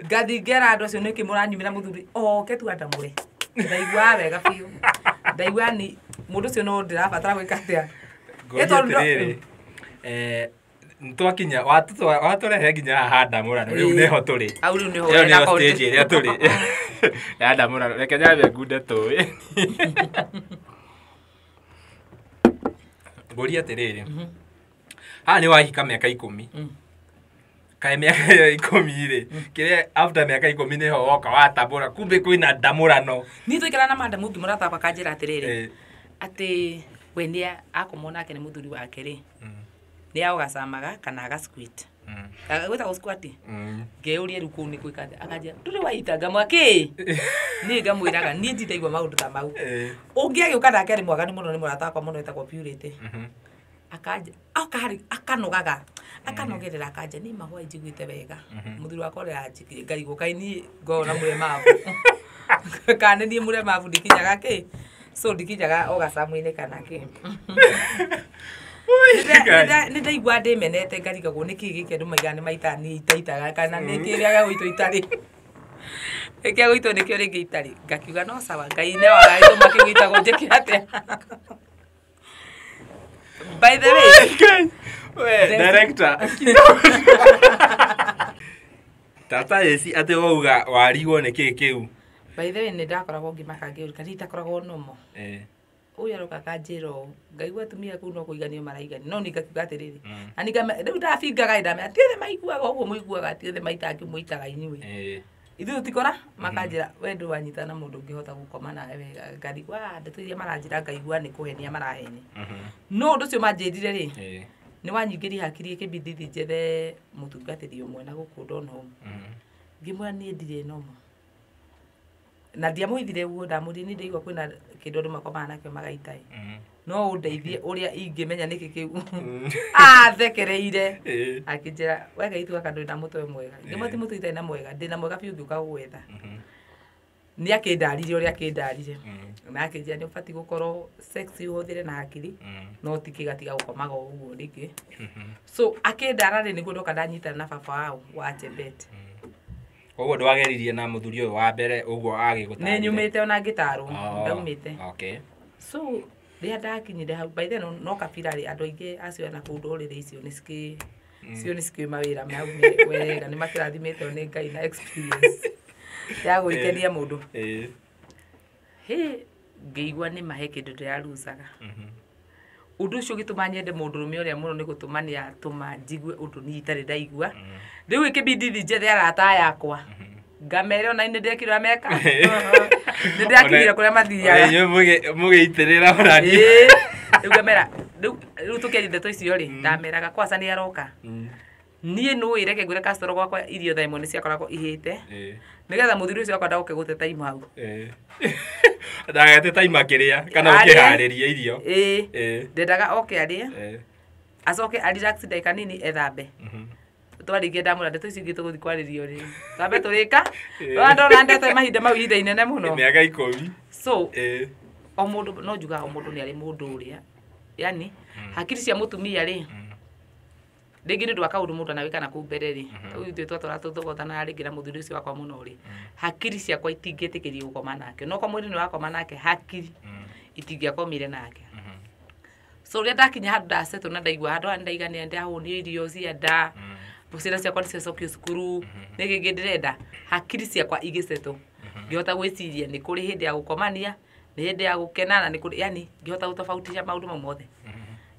Ngathiĩ ngera andũ acio nĩkĩ mũranyumĩra mũthuri oke tu andamũre. Ndaiguaga wega biũ. Ndaigua ni mũndũ ũcio no ndĩrabatara gwĩka atĩa. Ngũria atĩrĩrĩ, twakinya watũrehe nginya haha ndamũrano rĩu nĩho tũrĩ. Hau rĩu nĩho Ĩyo nĩyo hena stage ĩrĩa tũrĩ. Ya ndamũrano, reke nyambe ngunde tũĩ. Ngũria atĩrĩrĩ, haha nĩ wahika mĩaka 10. Kaĩ mĩaka ĩyo 10 rĩ, kĩrĩa after mĩaka 10 nĩho woka watambũra kumbe kwĩna ndamũrano. Niĩ twaikara na madamu ũngĩ mũrata wakwa akanjĩra atĩrĩrĩ, atĩ we nĩ akomwo nake nĩ mũthuri wake rĩ, nĩ aũgacamaga kana aga squat. Gwĩtagwo squat? Ngeyũria rĩu kũu nĩ gwĩka atĩa? Akanjĩra ndũrĩ waita, ngamwĩra kĩ? Niĩ ngamwĩraga niĩ ndindaigua maũndũ ta mau. Ũngĩ agĩũka nake arĩ mwaganu mũno nĩ mũrata wakwa mũno wĩtagwo Purity. Akanja oka harĩ akanogaga akanogerera akanja niĩ mahũa njiguĩte wega. Mũthuri wakwa ũrĩa anjĩkire ngarigwo kaĩ niĩ ngoragwo na mũremabu. Kana niĩ mũremabu ndikinyaga kĩ? So ndikinyaga orgasm-inĩ kana kĩ? Nĩ ndaigua ndĩmenete ngarigagwo nĩkĩ gĩkĩ andũ maigaga nĩ maitaga niĩ itaitaga kana nĩ kĩrĩa gĩa gũitwo itarĩ. Gĩa gũitwo nĩkĩo rĩngĩ itarĩ. Ngakiuga no sawa, Ngai nĩwe wagĩtũma kĩu gĩtagwo njĩke atĩa. By the way, We, director. Tata eci atĩ wauga warigwo nĩ kĩ kĩu. By the way, nĩ ndakoragwo ngĩmaka ngĩũria kana itakoragwo nomo. Ũyũ aroka akanjĩra ũũ, ngaigua atumia kũu no kũiganio maraiganio, no niĩ ngakiuga atĩrĩrĩ, na rĩu ndabingaga ndamera ti othe maiguaga ũguo mũiguaga, ti othe maitaga kĩu mũitaga inyuĩ. Ithuĩ tũtikora, makanjĩra we ndũwanyita na mũndũ ũngĩhota gũkoma nawe wega. Ngarigwo, ndeto iria maranjĩra ngaigua nĩ kũhenia marahenia. No ũndũ ũcio manjĩrire rĩ, nĩ wanyingĩria hakiri ĩkĩmbidi thiĩ njethe mũtungatĩri ũmwe na gũkũ Donholm. Ngĩmwĩra niĩ ndirĩ nomo. Na ndiamũhithire ũguo, ndamwĩrire niĩ ndaigua kwĩna kĩndũ andũ makomaga nakĩo magaita ĩ. No ũndeithie ũrĩa ingĩmenya nĩkĩ kĩu. Athekereire. Akĩnjĩra we Ngai tuga ndũrĩ na mũtwe mwega. Ngĩmwĩra ti mũtwe itarĩ na mwega, ndĩna mwega biũ ngĩũka gũgwetha. Nĩ akĩndarire ũrĩa akĩndarire. Na akĩnjĩra nĩ ũbatiĩ gũkorwo sex ũhũthĩre na hakiri, no ti kĩgatiga gũkomaga o ũguo rĩngĩ. So akĩndara rĩ nĩguo ndoka ndanyitana na baba wao wa Chebet. Koguo ndwageririe na mũthuri ũyũ wa mbere ũguo agĩgũtarire? Nĩ nyumĩte ona ngĩtarwo, ndaumĩte. So Rĩrĩa ndakinyire hau by then no kabira rĩ andũ aingĩ acio na kũu ndũrĩrĩ icio nĩ cikĩ cio nĩ cikĩũĩ mawĩra mau wega nĩ makĩrathimĩtwo nĩ Ngai na experience ya gwĩkenia mũndũ. Hĩ ngĩigua nĩ mahe kĩndũ ndĩrarucaga. Ũndũ ũcio ũgĩtũma nyende mũndũrũme ũrĩa mũno nĩ gũtũma nĩ atũma njigue ũndũ niĩ itarĩ ndaigua. Rĩu ĩkĩbidi thiĩ njethe arata yakwa ngamere ona nĩ ndekire ũrĩa meka. Nĩ ndĩrakinyire kũrĩa mathiaga. Inyuĩ mũgĩitĩrĩra ona niĩ. Rĩu ngamera rĩu tũkĩaria ndeto icio rĩ ndameraga kwaca nĩ aroka. Niĩ nũĩ reke ngwĩre customer gwakwa irio thaa ĩmwe nĩ ciakoragwo ihĩte. Nĩgetha mũthuri ũcio wakwa ndagoke gũte time hau. Ndagete time akĩrĩa kana ũkĩharĩria irio. Ndendaga oke arĩe acoke a relax ndagĩka nini ethambe. Twarĩkia ndamwĩra ndeto icio ingĩ tũgũthiĩ kwarĩrio rĩ twambe tũrĩka ndona ndeto mahinda mau ihinda inene mũno mĩaka 10. So o mũndũ no njugaga o mũndũ nĩ arĩ mũndũ ũrĩa yani hakiri cia mũtumia rĩ rĩngĩ nĩ ũndũ wa kaũndũ mũndũ anawĩka na kũu mbere rĩ rĩu ithuĩ twatwara tũthogotanaga rĩngĩ na mũthuri ũcio wakwa mũno rĩ hakiri ciakwa itingĩtĩkĩrio gũkoma nake no kwa mwĩrĩ nĩ wakoma nake hakiri itingĩakomire nake. So rĩrĩa ndakinya handũ ndasetwo na ndaigua handũ haha nĩndaiganĩra ndahũnio irio cia nda ciana ciakwa nĩciacokio cukuru nĩ kĩngĩ ndĩrenda hakiri ciakwa igĩcetwo ngĩhota gwĩciria nĩ kũrĩ hĩndĩ ya gũkomania nĩ hĩndĩ ya gũkena na nĩ kũrĩ yani ngĩhota gũtofautisha maũndũ mau mothe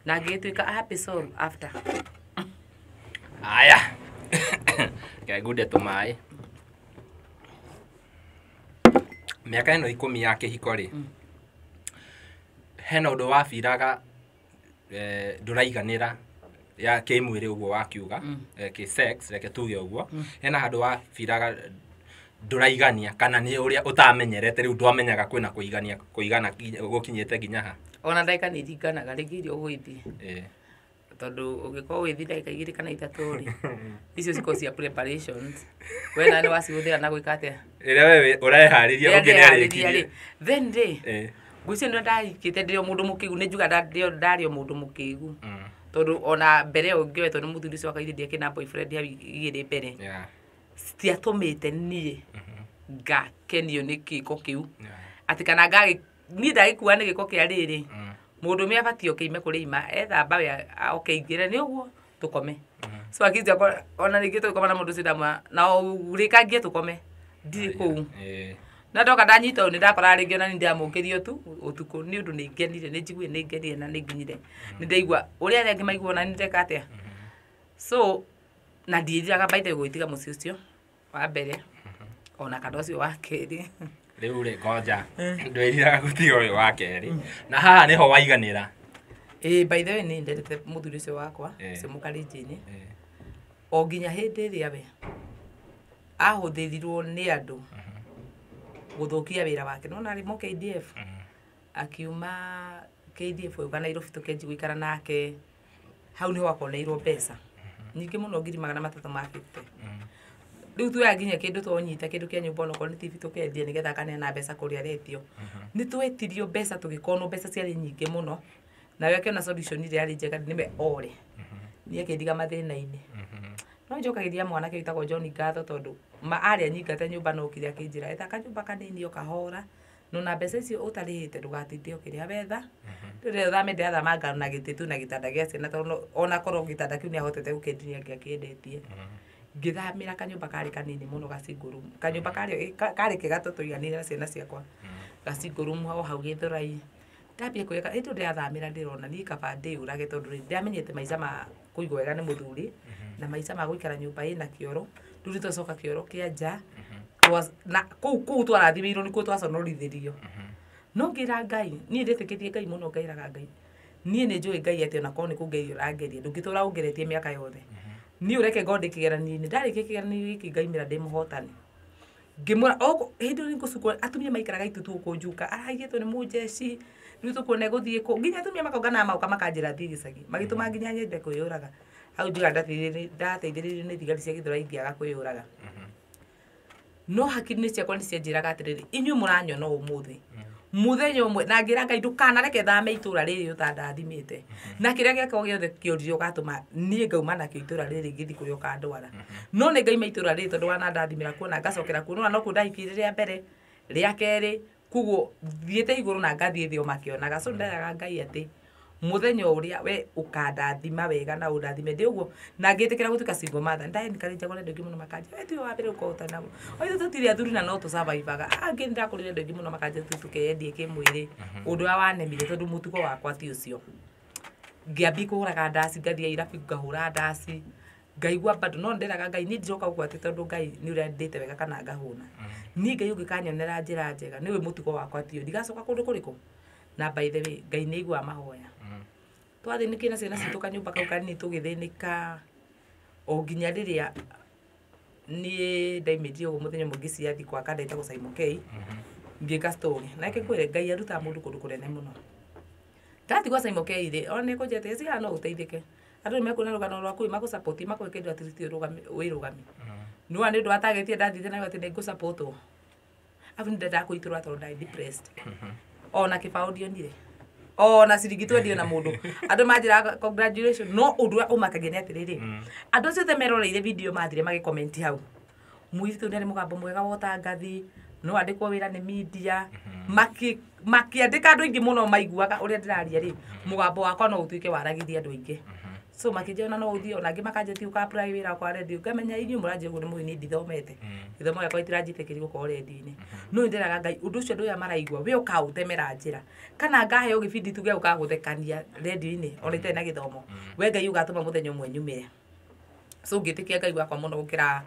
na ngĩgĩtuĩka a happy soul after. Aya reke ngunde tũmaĩ. Mĩaka ĩno 10 ya kĩhiko rĩ hena ũndũ wabiraga ndũraiganĩra ya kĩmwĩrĩ ũguo wakiuga kĩ sex reke tuge ũguo hena handũ wabiraga ndũraigania kana nĩ ũrĩa ũtamenyerete rĩu ndwamenyaga kwĩna kũigania kũigana gũkinyĩte nginya ha. Ona ndagĩka nĩ iringanaga rĩngĩ irio ũgũgĩthiĩ tondũ ũngĩkorwo ũgĩthiĩ ndagĩka 2 kana 3 rĩ icio cikorwo cia preparations we na nĩ wacihũthĩra na gwĩka atĩa rĩrĩa we ũreharĩria ũngĩ nĩarĩkirie then rĩ ngwĩciria nĩ ndahikĩte ndĩ o mũndũ mũkĩgu nĩ njuga ndarĩ o mũndũ mũkĩgu tondũ ona mbere ĩyo ngĩoetwo nĩ mũthuri ũcio wakwa ithe na boyfriend hau igĩrĩ mbere citiatũmĩte niĩ ngakenio nĩ gĩko kĩu atĩ kana niĩ ndagĩkua nĩ gĩko kĩa rĩrĩ mũndũrũme abatiĩ oke kũrĩ ima ethamba we oke aingĩre nĩ ũguo tũkome. So hakiri ciakwa ona rĩngĩ tũgĩkoma na mũndũ ũcio ndamwĩra na ũrĩkangie tũkome ndirĩ kũu. Na ndoka ndanyita ũũ nĩ ndakoraga rĩngĩ ona nĩ ndĩramũkĩrio tu ũtukũ nĩ ũndũ nĩ ngenire nĩ njiguire nĩ ngenire na nĩ nginyire nĩ ndaigua ũrĩa arĩa angĩ maigua ona nĩ ndeka atĩa. So na ndiĩriraga by the way gwĩtiga mũciĩ ũcio wa mbere ona kana ũcio wa kerĩ. Rĩu rĩ ngoja ndwĩriraga gũtiga ũyũ wa kerĩ na haha nĩho waiganĩra. By the way nĩ ndendete mũthuri ũcio wakwa ũcio mũkalenjini o nginya hĩndĩ ĩrĩa we ahũthĩrirwo nĩ andũ gũthũkia wĩra wake nona arĩ mo KDF akiuma KDF ũka Nairobi tũkĩanjia gũikara nake hau nĩho akoneirwo mbeca nyingĩ mũno 350,000. Rĩu tuoya nginya kĩndũ twonyita kĩndũ kĩa nyũmba onokorwo nĩ TV tũkendia nĩgetha akaneana mbeca kũrĩa aretio. Nĩ twetirio mbeca tũgĩkonwo mbeca ciarĩ nyingĩ mũno nawe akĩona solution ĩrĩa yarĩ njega nĩwe ore niĩ akĩndiga mathĩna-inĩ. No njokagĩria mwanake wĩtagwo John ngatho tondũ ma arĩa nyingate nyũmba no okire akĩnjĩra etha kanyũmba kanini o kahora no na mbeca icio ũtarĩhĩte ndũgatinde ũkĩrĩha wetha rĩrĩa thame ndĩrathama ngano na gĩtĩ tu na gĩtanda gĩa ciana tondũ ona korwo gĩtanda kĩu nĩahotete gũkĩendia angĩakĩendetie. Ngĩthamĩra kanyũmba karĩ kanini mũno ga single room kanyũmba karĩ kega tũtũiganĩire na ciana ciakwa ga single room o hau Gĩthũrai. Ndambia kwĩyaka hĩndĩ ĩyo ndĩrathamĩra ndĩrona niĩ kaba ndĩyũrage tondũ rĩ ndĩramenyete maica ma kũigwo wega nĩ mũthuri na maica ma gũikara nyũmba ĩna kĩoro rĩu nĩtwacoka kĩoro kĩa nja na kũu twarathimĩirwo nĩkuo twaconorithirio. No ngĩra Ngai niĩ ndĩtĩkĩtie Ngai mũno ngaĩraga Ngai niĩ nĩ njũĩ Ngai atĩ ona korwo nĩ kũngeria ũrangeria ndũngĩtũra ũngeretie mĩaka yothe niĩ ũreke ngorwo ndĩ kĩgeranio-inĩ ndarĩkia kĩgeranio gĩkĩ ngaimĩra ndĩ mũhotani. Ngĩmwĩra hĩndĩ ĩyo nĩngũcukwo atumia maikaraga itutu gũkũ njuka araigĩtwo nĩ mũnjeci rĩu tũkuona egũthiĩ kũ nginya atumia makongana magoka makanjĩra thiĩ gĩcagi magĩtũma nginya nyende kwĩyũraga hau njugaga ndateithĩrĩirio nĩ thigari cia Gĩthũrai ngĩaga kwĩyũraga. No hakiri-inĩ ciakwa nĩ cianjĩraga atĩrĩrĩ inyuĩ mũranyona ũmũthĩ mũthenya ũmwe na ngĩra Ngai ndũkanareke thame itũra rĩrĩ ũtandathimĩte na kĩrĩa gĩakwa gĩothe kĩorire ũgatũma niĩ ngauma nakĩo itũra rĩrĩ ngĩthiĩ kũrĩa ũkandwara no nĩ ngaima itũra rĩrĩ tondũ wanandathimĩra kuo na ngacokera kuo nona nokuo ndahikire rĩa mbere rĩa kerĩ Koguo thiĩte igũrũ na ngathiĩ thĩ o makĩonaga. So nderaga Ngai atĩ muthenya uria we ukandathima wega na undathime ndi uguo na ngĩtĩkĩra gũtuĩka single mother ndaencourage andũ aingĩ mũno makanja we tiwe wa mbere gũkorwo ũtarĩ na o ithuĩ tũtirĩ athuri na no tũsurvivaga angĩ nĩndakũrire andũ aingĩ mũno makanja tũkeyendie kĩmwĩrĩ ũndũ ũrĩa wanemire tondũ mũtugo wakwa ti ũcio. Ngĩambia kũhũraga ndaci, ngathiĩ irabu ngahũra ndaci, ngaigua bado no nderaga Ngai niĩ ndiroka gũkũ atĩ tondũ Ngai nĩ ũrĩa ndĩte wega kana ngahũna. Niĩ Ngai ũngĩkanyonera njĩra njega nĩũĩ mũtugo wakwa ti ũyũ, ndigacoka kũndũ kũrĩkũ. Na by the way Ngai nĩ aiguaga mahoya. Twathĩnĩkire na ciana citũ kanyũmba kau kanini tũgĩthĩnĩka o nginya rĩrĩa niĩ ndaimĩrire ũguo mũthenya ũmwe ngĩciria thiĩ kwa kanda ĩtagwo Simon K, ngĩka story. Na reke ngwĩre Ngai arutaga mũndũ kũndũ kũnene mũno. Ndatigwo Simon K rĩ, ona nĩekũnjĩra atĩ haha no ũteithĩke. Andũ nĩmekuona rũgano rwaku magũ-support makũhe kĩndũ at least wĩrũgamie. Nĩwona nĩ ũndũ wa target ĩyo ndathiĩte nayo atĩ nĩngũ-support-wo. Arabu nĩndendaga kũitũrũra tondũ ndarĩ depressed. Ona kĩbaũ ndionire. Ona ciringi twendio na mũndũ. Andũ manjĩraga congratulations, no ũndũ ũrĩa ũmakagia nĩ atĩrĩrĩ, andũ acio othe meroreire video mathire magĩ-comment hau. Mũirĩtu ũyũ nĩarĩ mũgambo mwega wa ũtangathi, no andĩkwo wĩra nĩ media. Makĩandĩka andũ aingĩ mũno maiguaga ũrĩa ndĩraria rĩ, mũgambo wakwa no ũtuĩke waragithia andũ aingĩ. So makĩnjĩra ona no ũthiĩ, ona angĩ makanjĩra thiĩ ũka apply wĩra kwa radio. Ngamenya inyuĩ mũranjĩra ũguo nĩ mũĩ niĩ ndithomete. Gĩthomo gĩakwa gĩtiranjĩtĩkĩria gũkorwo radio-inĩ. No nĩ ndĩraga Ngai ũndũ ũcio andũ aya maraigua we ũkaũtemera njĩra. Kana ngaheo gĩbindi tu gĩa gũka gũthekania radio-inĩ ona itarĩ na gĩthomo. We Ngai ũgatũma mũthenya ũmwe nyumĩre. So ngĩtĩkia Ngai wakwa mũno gũkĩra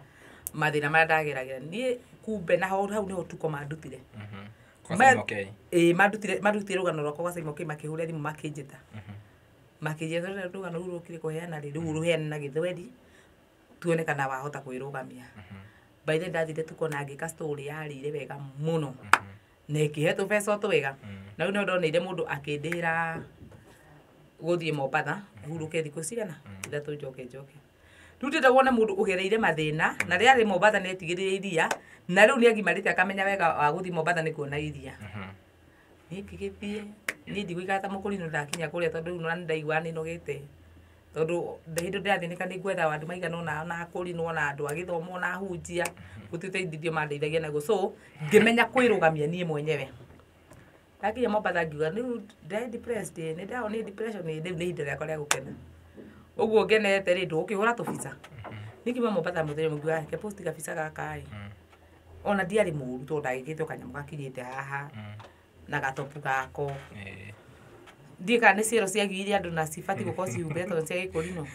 mathĩna marĩa ndageragĩra. Niĩ kumbe na hau nĩho tuko mandutire. Kwa Simon K. Ĩĩ mandutire rũgano rwakwa gwa Simon K makĩhũra thimũ makĩnjĩta. Makĩnjĩra tondũ rũgano rũu rũkire kũheana rĩ, rĩu rũheane na gĩthweri tuone kana wahota kwĩrũgamia. By the way ndathire tuko na ngĩka story yarĩire wega mũno. Na ĩkĩhe tũbeca o twega. Na rĩu nĩho ndoneire mũndũ akĩndĩhĩra gũthiĩ Mombatha hurũke thikũ cigana 3 njoke njoke. Rĩu ndĩrenda wone mũndũ ũgereire mathĩna na rĩrĩa arĩ Mombatha nĩetigĩrĩire iria na rĩu nĩagimarĩte akamenya wega wa gũthiĩ Mombatha nĩ kuona iria. Niĩ ngĩgĩthiĩ, niĩ ndigũikara ta mũkũrinũ ndakinya kũrĩa tondũ rĩu nĩndaiguaga nĩnogete. Tondũ hĩndĩ ĩyo ndĩrathĩnĩka nĩ ngwetha andũ maigana ũna ona akũrinũ ona andũ a gĩthomo ona ahunjia gũtirĩ ũteithio mandeithagia naguo. So ngĩmenya kwĩrũgamia niĩ mwenyewe. Ndakinya Mombatha ngiuga rĩu ndarĩ depressed ĩ, nĩndahonire nĩ depression ĩ, rĩu nĩ ihinda rĩakwa rĩa gũkena. Ũguo ngenete rĩ ndũgũkĩhũra tũbica. Niĩ ngiuma Mombatha mũthenya ũmwe ngiuga reke post gabica gaka ĩ. Ona ndiarĩ mũru tondũ ndagĩkĩrĩte o kanyamũ gakinyĩte haha na gatopu gako. Ndiũĩ kana nĩ ciero ciagiire andũ na cibatiĩ gũkorwo cihumbĩre tondũ nĩ cia gĩkũrinũ.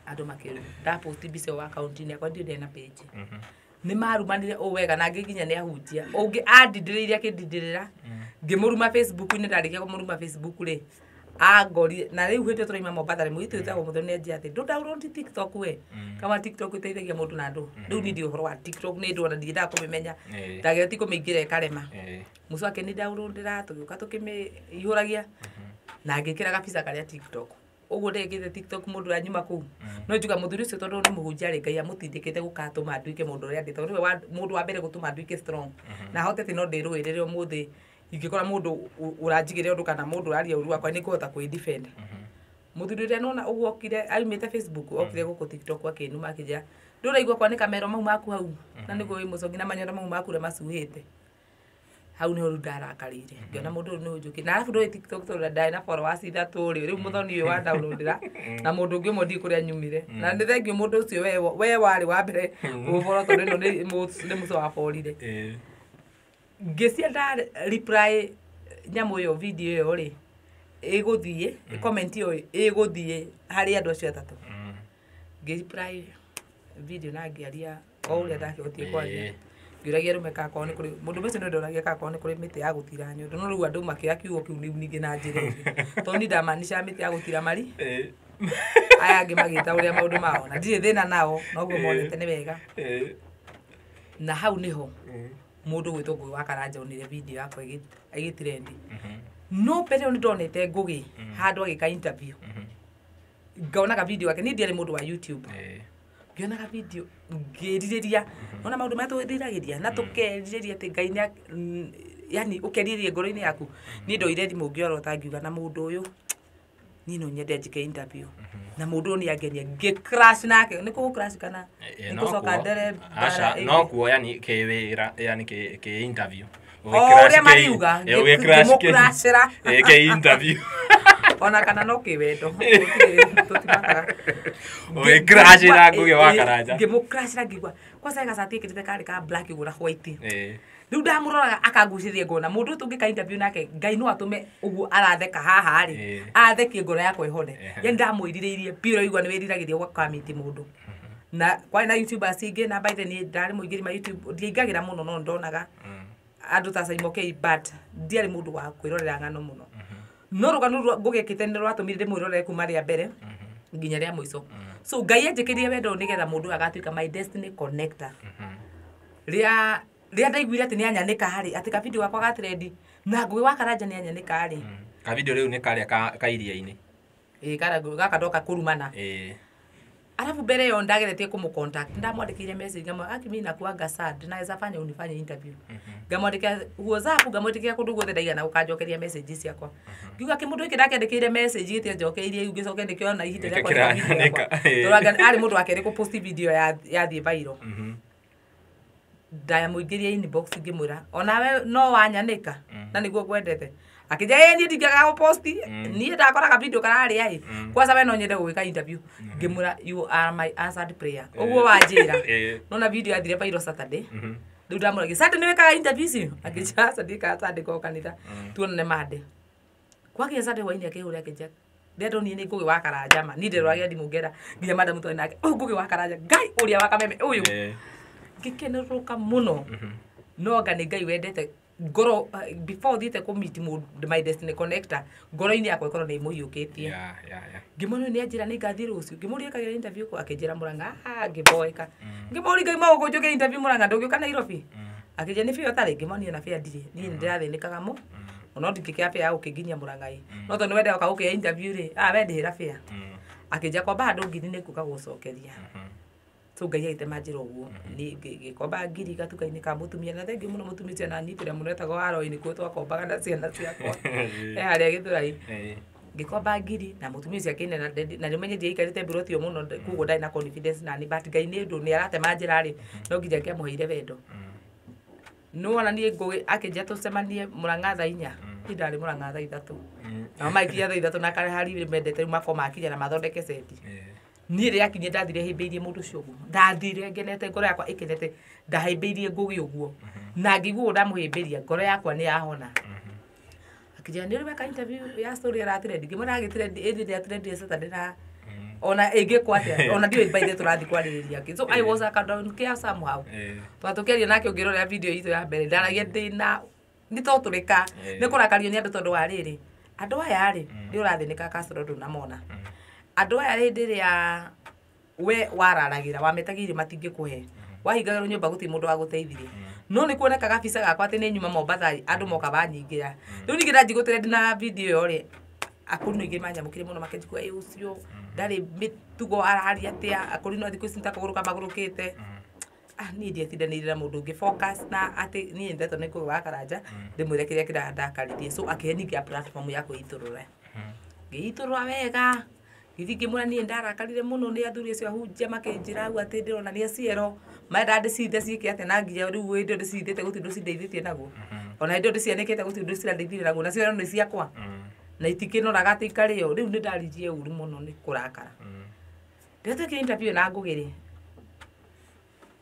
Andũ makĩruma. Ndapost mbica ĩyo akaunti-inĩ yakwa ndiũĩ ndarĩ na page. Nĩ marumanire ũũ wega na angĩ nginya nĩ ahunjia. Ũngĩ andindĩrĩire akĩndindĩrĩra. Ngĩmũruma Facebook-inĩ ndarĩkia kũmũruma Facebook rĩ, angorire na rĩu hĩndĩ ĩyo tũrauma Mombatha rĩ, mũirĩtu wĩtagwo Mũthoni nĩanjĩra atĩ ndũ download TikTok we. Kama TikTok ĩteithagia mũndũ na andũ. Rĩu niĩ ndiũĩ ũhoro wa TikTok nĩ ndũ ona ndiendaga kũmĩmenya. Ndageretie kũmĩingĩra ĩkarema. Mũico wake nĩ download-ĩra tũgĩũka tũkĩmĩihũragia na ngĩkĩra gabica karĩa TikTok. Ũguo ndekĩte TikTok mũndũ ũrĩa nyuma kũu. No njuga mũthuri ũcio tondũ nĩ mũhunjia rĩ, Ngai amũtindĩkĩte gũkatũma nduĩke mũndũ ũrĩa ndĩ tondũ nĩwe mũndũ wa mbere gũtũma nduĩke strong. Na hote atĩ no ndĩrũĩrĩre ũmũthĩ ingĩkora mũndũ ũranjigĩrĩra ũndũ kana mũndũ ũraria ũru wakwa nĩngũhota kwĩ-defend. Mũthuri ũrĩa nĩwona ũguo okire aumĩte Facebook okire gũkũ TikTok akĩnuma akĩnjĩra ndũraigua kwanĩka mero mau maku hau na nĩguo wĩ mũcongi na maniũrũ mau maku ũrĩa macuhĩte. Hau nĩho rĩu ndarakarĩire ngĩona mũndũ ũyũ nĩ ũnjũkĩte na arabu ndũĩ TikTok tondũ ndarĩ na followers 3 rĩ, rĩu mũthoni ũyũ wa download-ĩra na mũndũ ũngĩ ũmwe ndiũĩ kũrĩa nyumire. Na nĩ thengiũ mũndũ ũcio we warĩ wa mbere gũborwo tondũ ĩno nĩ mũco waborire. Ngĩcia nda reply nyamũ ĩyo video ĩyo rĩ, ĩgũthiĩ comment ĩyo ĩgũthiĩ harĩ andũ acio atatũ. Ngĩ reply video na ngĩaria o ũrĩa ndakĩhotire kwaria. Ngĩũragia arũme kana korwo nĩ kũrĩ mũndũ ũcio nĩ ndoragia kana korwo nĩ kũrĩ mĩtĩ ya gũtira nyondo no rĩu andũ makĩoya kiugo kĩu ningĩ na njĩra ĩngĩ tondũ niĩ ndamaanishaga mĩtĩ ya gũtira mari aya angĩ magĩta ũrĩa maũndũ mao na ndirĩ thĩna nao noguo monete nĩ wega. Na hau nĩho mũndũ gwĩtwo Ngũgĩ wa Karanja onire video yakwa ĩgĩtrend. No mbere ĩyo nĩndonete Ngũgĩ handũ agĩka interview. Ngonaga video yake niĩ ndiarĩ mũndũ wa YouTube. Ngĩonaga video ngĩrirĩria ona maũndũ marĩa twĩriragĩria na tũkerirĩria atĩ Ngai nĩ yani ũkerirĩria ngoro-inĩ yaku. Niĩ ndoire thimũ ngĩorota ngiuga na mũndũ ũyũ niĩ no nyende njĩke interview na mũndũ ũyũ nĩangenia ngĩ crash nake. Nĩ kũ crash kana nĩ gũcoka ndere Aca no kuo yani kĩwĩra yani kĩ interview. Ũrĩa mariuga ngĩmũcrashĩra ke interview ona kana no kĩwendo tũtimakaga ũgĩcrashĩra Ngũgĩ wa Karanja ngĩmũcrashĩra ngĩigua kwanza gacati ekĩrĩte karĩ ka black ũguo na white. Rĩu ndamũroraga akangucĩrĩria ngona mũndũ ũyũ tũngĩka interview nake Ngai no atũme ũguo aratheka haha rĩ athekie ngoro yakwa ĩhone. Yani ndamwĩrirĩirie biũ ũraigua nĩ wĩriragĩria gũkamiti mũndũ. Na kwarĩ na YouTubers ingĩ na by the way ndarĩ mũingĩri ma YouTube ndiaingagĩra mũno no ndonaga andũ ta Simon K but ndiarĩ mũndũ wa kwĩrorera ng'ano mũno. No rũgano rwa Ngũgĩ ekĩte nĩ rwatũmire ndĩmwĩrorere kuma rĩa mbere nginya rĩa mũico. So Ngai anjĩkĩrire wendo nĩgetha mũndũ ũyũ agatuĩka my destiny connector. Rĩa ndaiguire atĩ nĩanyanĩka harĩ atĩ ka video gakwa ga trend na Ngũgĩ wa Karanja nĩanyanĩka rĩ. Ka video rĩu nĩ karĩa ka iria-inĩ. Ĩĩ kara gaka ndoka kũrumana. Alafu mbere ĩyo ndageretie kũmũ contact ndamwandĩkĩire message ngamwĩra aki mimi nakuanga sad naweza fanya unifanye interview. Ngamwandĩkĩra WhatsApp ngamwandĩkĩra kũndũ guothe ndaigana gũkanjokeria message ciakwa. Ngiuga kĩmũndũ gĩkĩ ndakĩandĩkĩire message gĩtianjokeirie rĩu ngĩcoke ndĩkĩona ihinda rĩakwa Gĩkĩranĩka. Tondũ arĩ mũndũ wa kerĩ kũ post video yathiĩ viral. Ndamũingĩria inbox ngĩmwĩra onawe no wanyanĩka na nĩguo ngwendete. Akĩnjĩra ĩĩ niĩ ndingĩaga gũposti niĩ ndakoraga video kararĩa ĩ kwanza we no nyende gũgĩka interview. Ngĩmwĩra you are my answered prayer ũguo wanjĩra. Nona video yathire viral Saturday. Rĩu ndamũragia Saturday nĩ wĩkaga interview icio? Akĩnjĩra aca ndiĩkaga Saturday ko kanitha tuonane Monday. Kwakinya Saturday hwainĩ akĩhũra akĩnjĩra rĩrĩa ndonire nĩ Ngũgĩ wa Karanja ma niĩ ndĩroragia thimũ ngera nginya madam twarĩ nake ũyũ Ngũgĩ wa Karanja Ngai ũrĩa wa kameme ũyũ. Ngĩkenerũka mũno no anga nĩ Ngai wendete ngoro before thiĩte kũ meet mũndũ my destiny connector ngoro-inĩ yakwa ĩkorwo nĩ ĩmũhiũkĩtie. Ngĩmwona nĩ anjĩra nĩ ngathiĩ rũciũ ngĩmũria ĩkagĩra interview kũ akĩnjĩra Mũrang'a ngĩmboeka. Ngĩmũria Ngai maũgũ njũke interview Mũrang'a ndũngĩũka Nairobi. Akĩnjĩra nĩ bĩa ũtarĩ ngĩmonia na bĩa ndirĩ niĩ nĩ ndĩrathĩnĩkaga mũno no ndingĩkĩoya bĩa ya gũkĩnginyia Mũrang'a ĩ no tondũ nĩ wenda gũka gũkĩoya interview rĩ we ndĩhĩra bĩa. Akĩnjĩra kwamba handũ ngiri nĩ ngũka gũgũcokeria. So Ngai agĩtema njĩra ũguo ngĩkomba ngiri gatuka-inĩ ka mũtumia na thengiũ mũno mũtumia ũcio na nyitĩrĩra mũno etagwo Waroi nĩkuo twakombaga na ciana ciakwa he harĩa Gĩthũrai. Ngĩkomba ngiri na mũtumia ũcio akĩnena na nĩũmenye ndiaikarĩte mburoti ĩyo mũno koguo ndarĩ na confidence nani but Ngai nĩ ũndũ nĩ aratema njĩra rĩ no nginya ngĩamũheire wendo. Nĩwona niĩ Ngũgĩ akĩnjĩra tũcemanie Mũrang'a thaa inya niĩ ndarĩ Mũrang'a thaa ithatũ nao magĩkinya thaa ithatũ na karĩ harĩ mendete rĩu makoma makinya na mathondeke seti. Niĩ rĩrĩa akinyire ndathire hĩmbĩirie mũndũ ũcio ũguo ndathire ngenete ngoro yakwa ĩkenete ndahĩmbĩirie Ngũgĩ ũguo na ngĩigua ũguo ndamũhĩmbĩria ngoro yakwa nĩ yahona. Akĩnjĩra nĩ ũrĩ weka interview ya story ĩratrend ngĩmwĩra agĩtrend ĩndĩ ndĩatrendire Saturday na ona ĩngĩkwo atĩa ona ndiũĩ by the tũrathiĩ kwarĩrĩria kĩ. So I was a don't care somehow. Tondũ tũkĩaria nake ũngĩrorera video itũ ya mbere ndaragia ndĩna nĩ totũrĩka nĩ kũrakario nĩ andũ tondũ wa rĩrĩ andũ aya rĩ nĩ ũrathĩnĩka Castro ndũnamona. Andũ aya hĩndĩ ĩrĩa we wararagĩra wametagia irio matingĩkũhe wahingagĩrwo nyũmba gũtirĩ mũndũ wagũteithirie no nĩ kuonekaga bica gakwa atĩ nĩ nyuma Mombatha andũ moka banyingĩra. Rĩu ningĩ ndanjia gũtrend na video ĩyo rĩ akũrinũ aingĩ manyamũkĩire mũno makĩnjigua ĩ ũcio ndarĩ mĩtugo araria atĩa akũrinũ thikũ ici nĩ ta kũgũrũka magũrũkĩte. Niĩ ndiatindanĩire na mũndũ ũngĩ focus na atĩ niĩ ndetwo nĩ Ngũgĩ wa Karanja ndĩmwĩre kĩrĩa kĩrandakaririe so akĩhe ningĩ platform ya kwĩitũrũra. Ngĩitũrũra wega gĩthiĩ ngĩmwĩra niĩ ndarakarire mũno nĩ athuri acio ahunjia makĩnjĩra hau atĩ ndĩronania ciero marenda ndĩcithe ciĩke atĩa na nginya rĩu hĩndĩ ĩyo ndĩcithĩte gũtirĩ ũndũ cindeithĩtie naguo ona hĩndĩ ĩyo ndĩcianĩkĩte gũtirĩ ũndũ cirandeithirie naguo na ciero nĩ ciakwa na itikĩnoraga atĩ ikarĩo rĩu nĩ ndaririe ũru mũno nĩ kũrakara. Rĩrĩa twekire interview na Ngũgĩ rĩ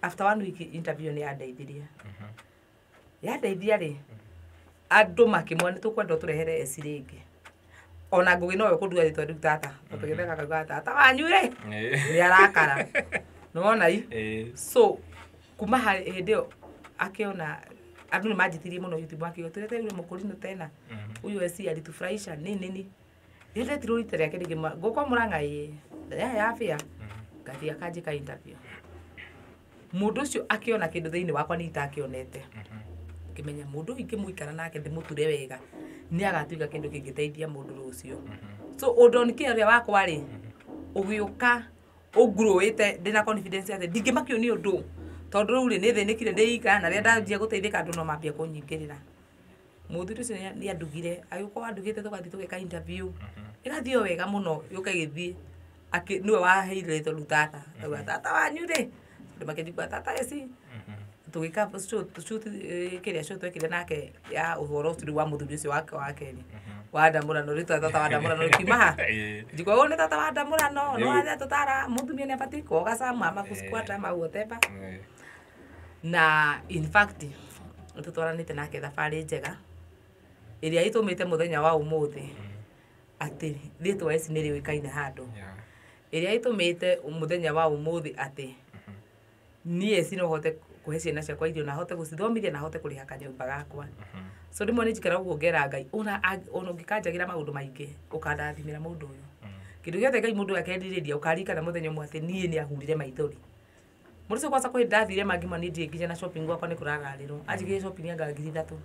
after 1 week interview nĩ yandeithirie. Yandeithia rĩ andũ makĩmwona nĩ tũkwenda ũtũrehere eci rĩngĩ. Ona Ngũgĩ nowe kũndua rĩtwa rĩu tata tondũ gĩtheka kauga tata wanyu rĩ nĩ arakara nĩwona i. So kuma hĩndĩ ĩyo akĩona andũ nĩ manjĩtirie mũno YouTube makiuga tũrete yule mũkũrinũ tena huyu eci alitufurahisha nini nini. Rĩrĩa ndetirwo rita rĩake rĩngĩ ngũkwa Mũrang'a ĩ ya bĩa ngathiĩ akanjĩka interview. Mũndũ ũcio akĩona kĩndũ thĩinĩ wakwa niĩ itakĩonete. Ngĩmenya mũndũ ũyũ ingĩmũikara nake ndĩmũture wega nĩ agatuĩka kĩndũ kĩngĩteithia mũndũ rũciũ. So ũndũ onike ũrĩa wakwa rĩ ũgĩũka ũnguruĩte ndĩna confidence atĩ ndingĩmakio nĩ ũndũ tondũ rĩu rĩ nĩ thĩnĩkire ndĩika na rĩrĩa ndanjia gũteithĩka andũ no mambia kũnyingĩrĩra. Mũthuri ũcio nĩ andugire agĩũka andugĩte tũgathiĩ tũgeka interview ĩgathiĩ o wega mũno yũka ĩgĩthiĩ nĩwe waheire rĩtwa rĩu tata auga tata wanyu rĩ andũ makĩnjigua tata eci Tũgĩka shoot kĩrĩa show twekire nake ya ũhoro ũcio rĩu wa mũthuri ũcio wake wa kerĩ wa ndamũrano, rĩtwa tata wa ndamũrano rĩkiuma ha. Njikwa ũyũ nĩ tata wa ndamũrano no athe tũtara mũtumia nĩ abatiĩ kuoga sama ama gũcikwata ama whatever. Na in fact nĩ tũtwaranĩte nake thabarĩ njega ĩrĩa ĩtũmĩte mũthenya wa ũmũthĩ atĩ rĩtwa eci nĩ rĩũĩkaine handũ, ĩrĩa ĩtũmĩte mũthenya wa ũmũthĩ atĩ niĩ eci no hote kũhe ciana ciakwa irio na hote gũcithomithia na hote kũrĩha kanyũmba gakwa. So rĩmwe nĩ njikara ũguo ngera Ngai ona ũngĩkanjagĩra maũndũ maingĩ ũkandathimĩra mũndũ ũyũ, kĩndũ gĩothe Ngai mũndũ ũyũ akendirĩria ũkaririkana mũthenya ũmwe atĩ niĩ nĩ ahurire maithori. Mũndũ ũcio kwanza kwĩ ndathire mangĩ niĩ ndirĩ nginya na shopping gwakwa nĩ kũrararĩrwo, anjigĩire shopping anga 3,000.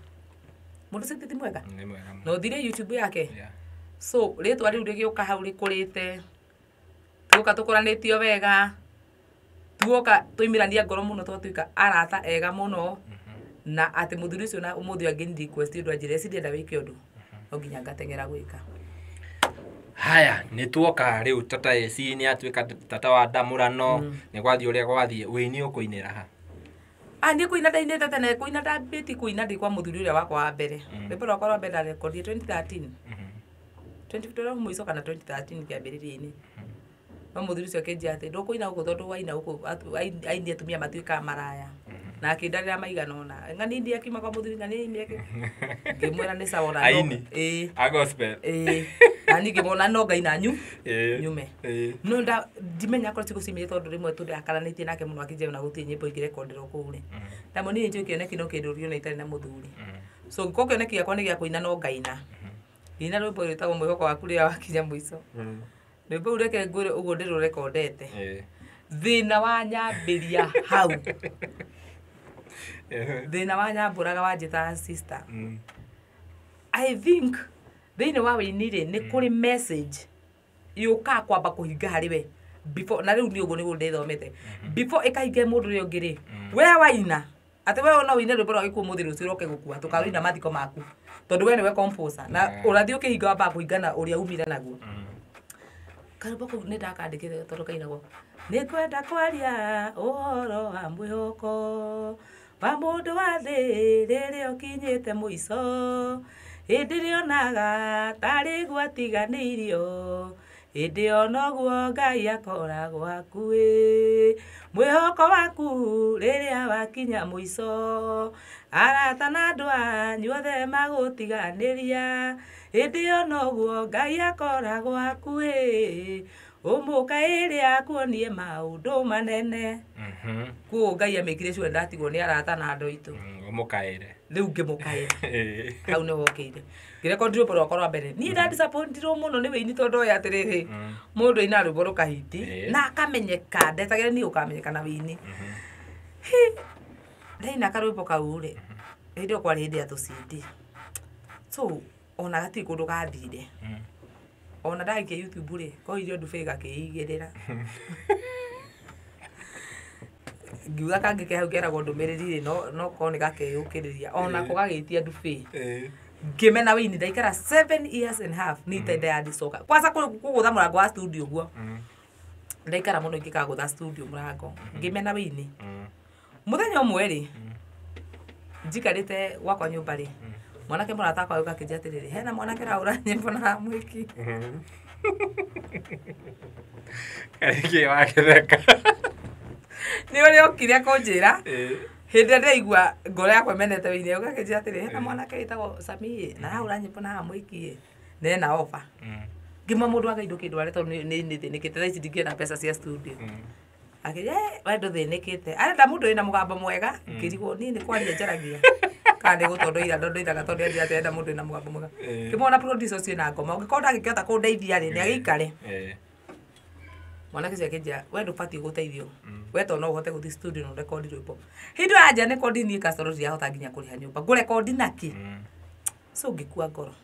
Mũndũ ũcio ti mwega na ũthire YouTube yake. So rĩtwa rĩu rĩgĩũka hau rĩkũrĩte, tuoka tũkũranĩtio wega, tuoka tũimĩrania ngoro mũno twatuĩka arata ega mũno, na atĩ mũthuri ũcio na ũmũthĩ angĩ request ũndũ anjĩre eci ndĩrenda wĩke ũndũ no nginya ngateng'era gwĩka. Haya, nĩ tuoka rĩu tata eci nĩ atuĩka tata wa ndamũrano, nĩ gwathiĩ ũrĩa gwathiĩ, wĩini ũkũinĩra ha? Niĩ kũina ndainĩte tene, kũina ndambĩtie kũina ndĩ kwa mũthuri ũrĩa wakwa wa mbere. Rwĩmbo rwakwa rwa mbere ndarekondire 2013. 2012 mũico kana 2013 kĩambĩrĩria-inĩ. No mũthuri ũcio akĩnjĩra atĩ ndũkũina gũkũ tondũ waina gũkũ aini atumia matuĩkaga maraya. Na akĩndarĩra maigana ũna. Ng'ani ndiĩ akiuma kwa mũthuri, ng'ani ndiĩ ngĩmwĩra nĩ sawa ona no. Aini? Ĩĩ. A gospel? Ĩĩ. Na niĩ ngĩmwona no ngaina nyume. No ndimenya akorwo cigũcimire tondũ rĩmwe tũndakaranĩtie nake mũno akĩnjĩra ona gũtirĩ nyĩmbo ingĩrekonderwo kũu rĩ. Ndamwĩra niĩ nĩnjũĩ kĩoneki no kĩndũrio na itarĩ na mũthuri. So ngĩkorwo kĩoneki gĩakwa nĩ gĩa kũina no ngaina. Ngĩina rwĩmbo rwĩtagwo Mwĩhoko Waku rĩrĩa wakinya mũico. Rwĩmbo rũu reke ngwĩre ũguo ndĩrũrekondete. Thĩna wa nyambĩria hau. Thĩna wa nyambũraga wanjĩtaga sister. I think thĩinĩ wa wĩini rĩ nĩ kũrĩ message yũkaga kwamba kũhinga harĩ we before, na rĩu niĩ ũguo nĩguo ndĩthomete, before ĩkahinge mũndũ ũrĩa ũngĩ rĩ, we waina atĩ we no ũine rwĩmbo rwa gĩkuũ mũthĩ rũciũ ũroke gũkua tũkarũina mathiko maku tondũ we nĩwe composer na ũrathiĩ ũkĩhinga wambaga kũhinga na ũrĩa umire naguo. Karwĩmbo kau nĩ ndakandĩkĩte tondũ kainagwo nĩ ngwenda kwaria ũhoro wa mwĩhoko wa mũndũ wa thĩ rĩrĩa ũkinyĩte mũico, hĩndĩ ĩrĩa onaga tarĩ gwatiganĩirio, hĩndĩ ĩyo noguo Ngai akoragwo hakuhĩ. Mwĩhoko waku rĩrĩa wakinya mũico, arata na andũ anyu othe magũtiganĩria, hĩndĩ ĩyo noguo Ngai akoragwo hakuhĩ, ũmũkaĩre akuonie maũndũ manene. Koguo Ngai amĩkire sure ndatigwo nĩ arata na andũ aitũ. Ũmũkaĩre. Rĩu ngĩmũkaĩra. Hau nĩho hokĩire. Ngĩrekondi rwĩmbo rwakwa rwa mbere. Niĩ nda disappointirwo mũno nĩ wĩini tondũ oĩ atĩrĩrĩ, mũndũ ainaga rwĩmbo rũkahiti na akamenyeka, ndetagĩrĩra niĩ gũkamenyeka na wĩini. Ndaina karwĩmbo kau rĩ, hĩndĩ ĩyo kwarĩ hĩndĩ ya tũ-CD. So ona gatirĩ kũndũ gathire. Ona ndaikia YouTube rĩ, koirio ndubĩ gakĩigĩrĩra. Ngiuga kangĩ ke hau keragwo ndũmĩrĩri rĩ, no korwo nĩ gakeyũkĩrĩria. Onako gagĩtia ndubĩ. Ngĩmena wĩini ndaikara 7 years and a half niĩ itarĩ ndĩrandicoka. Kwanza kũgũtha mũrango wa studio ũguo. Ndaikara mũno ingĩkagũtha studio mũrango. Ngĩmena wĩini. Mũthenya ũmwe rĩ, njikarĩte gwakwa nyũmba rĩ, mwanake mũrata wakwa agĩũka akĩnjĩra atĩrĩrĩ, hena mwanake ũrahũra nyĩmbo na mwĩki. Karĩkĩ wagĩtheka. Nĩ ũrĩa okire kũnjĩra, hĩndĩ ĩrĩa ndĩraigua ngoro yakwa ĩmenete wĩini, agĩũka akĩnjĩra atĩrĩrĩ, hena mwanake wĩtagwo Sammy na arahũra nyĩmbo na mwĩki na ena offer. Ngĩmwĩra mũndũ wa Ngai ndũkĩndware tondũ nĩ thĩnĩkĩte, thaa ici ndingĩona mbeca cia studio. Akĩnjĩra, we ndũthĩnĩkĩte. Arenda mũndũ wĩna mũgambo mwega, ngĩrigwo niĩ nĩ kwaria njaragia. Kana nĩ gũtondoira ndondoiraga tondũ anjĩra atĩ arenda mũndũ wĩna mũgambo mwega. Ngĩmwona producer ũcio ena ngoma, ũngĩkorwo ndangĩkĩhota kũndeithia rĩ, nĩ agĩikare. Mwanake ũcio akĩnjĩra, we ndũbatiĩ gũteithio. We to no ũhote gũthiĩ studio na ũrekondi rwĩmbo. Hĩndĩ ĩyo aranjĩra nĩkondi niĩ Castro ndirahota nginya kũrĩha nyũmba. Ngũrekondi nakĩ? So ngĩkua ngoro.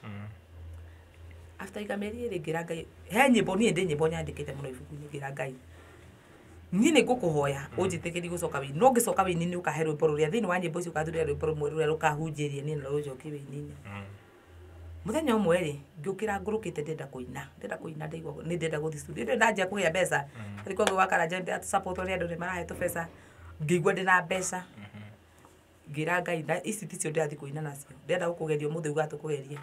After iga mĩeri ĩrĩ ngĩra Ngai, he nyĩmbo niĩ ndĩ nyĩmbo nyandĩkĩte mũno ibuku-inĩ, ngĩra Ngai, niĩ nĩ ngũkũhoya ũnjĩtĩkĩrie gũcoka wĩini. No ngĩcoka wĩini nĩ ũkahe rwĩmbo rũrĩa thĩinĩ wa nyĩmbo icio ũkathurĩra rwĩmbo rũmwe rũrĩa rũkahunjĩria niĩ na rũnjokie wĩini-inĩ. Mũthenya ũmwe rĩ, ngĩũkĩra ngũrũkĩte ndĩrenda kũina, ndĩrenda kũina ndaigua nĩ ndĩrenda gũthiĩ studio, ndĩrenda ndanjia kũgĩa mbeca. Thikũ ĩmwe gwa Karanja nĩ ndĩra support nĩ andũ nĩ marahe tũbeca, ngĩigua ndĩna mbeca. Ngira Ngai na ici ticio ndĩrathiĩ kũina nacio. Ndĩrenda gũkũgeria ũmũthĩ uga tũkũgeria.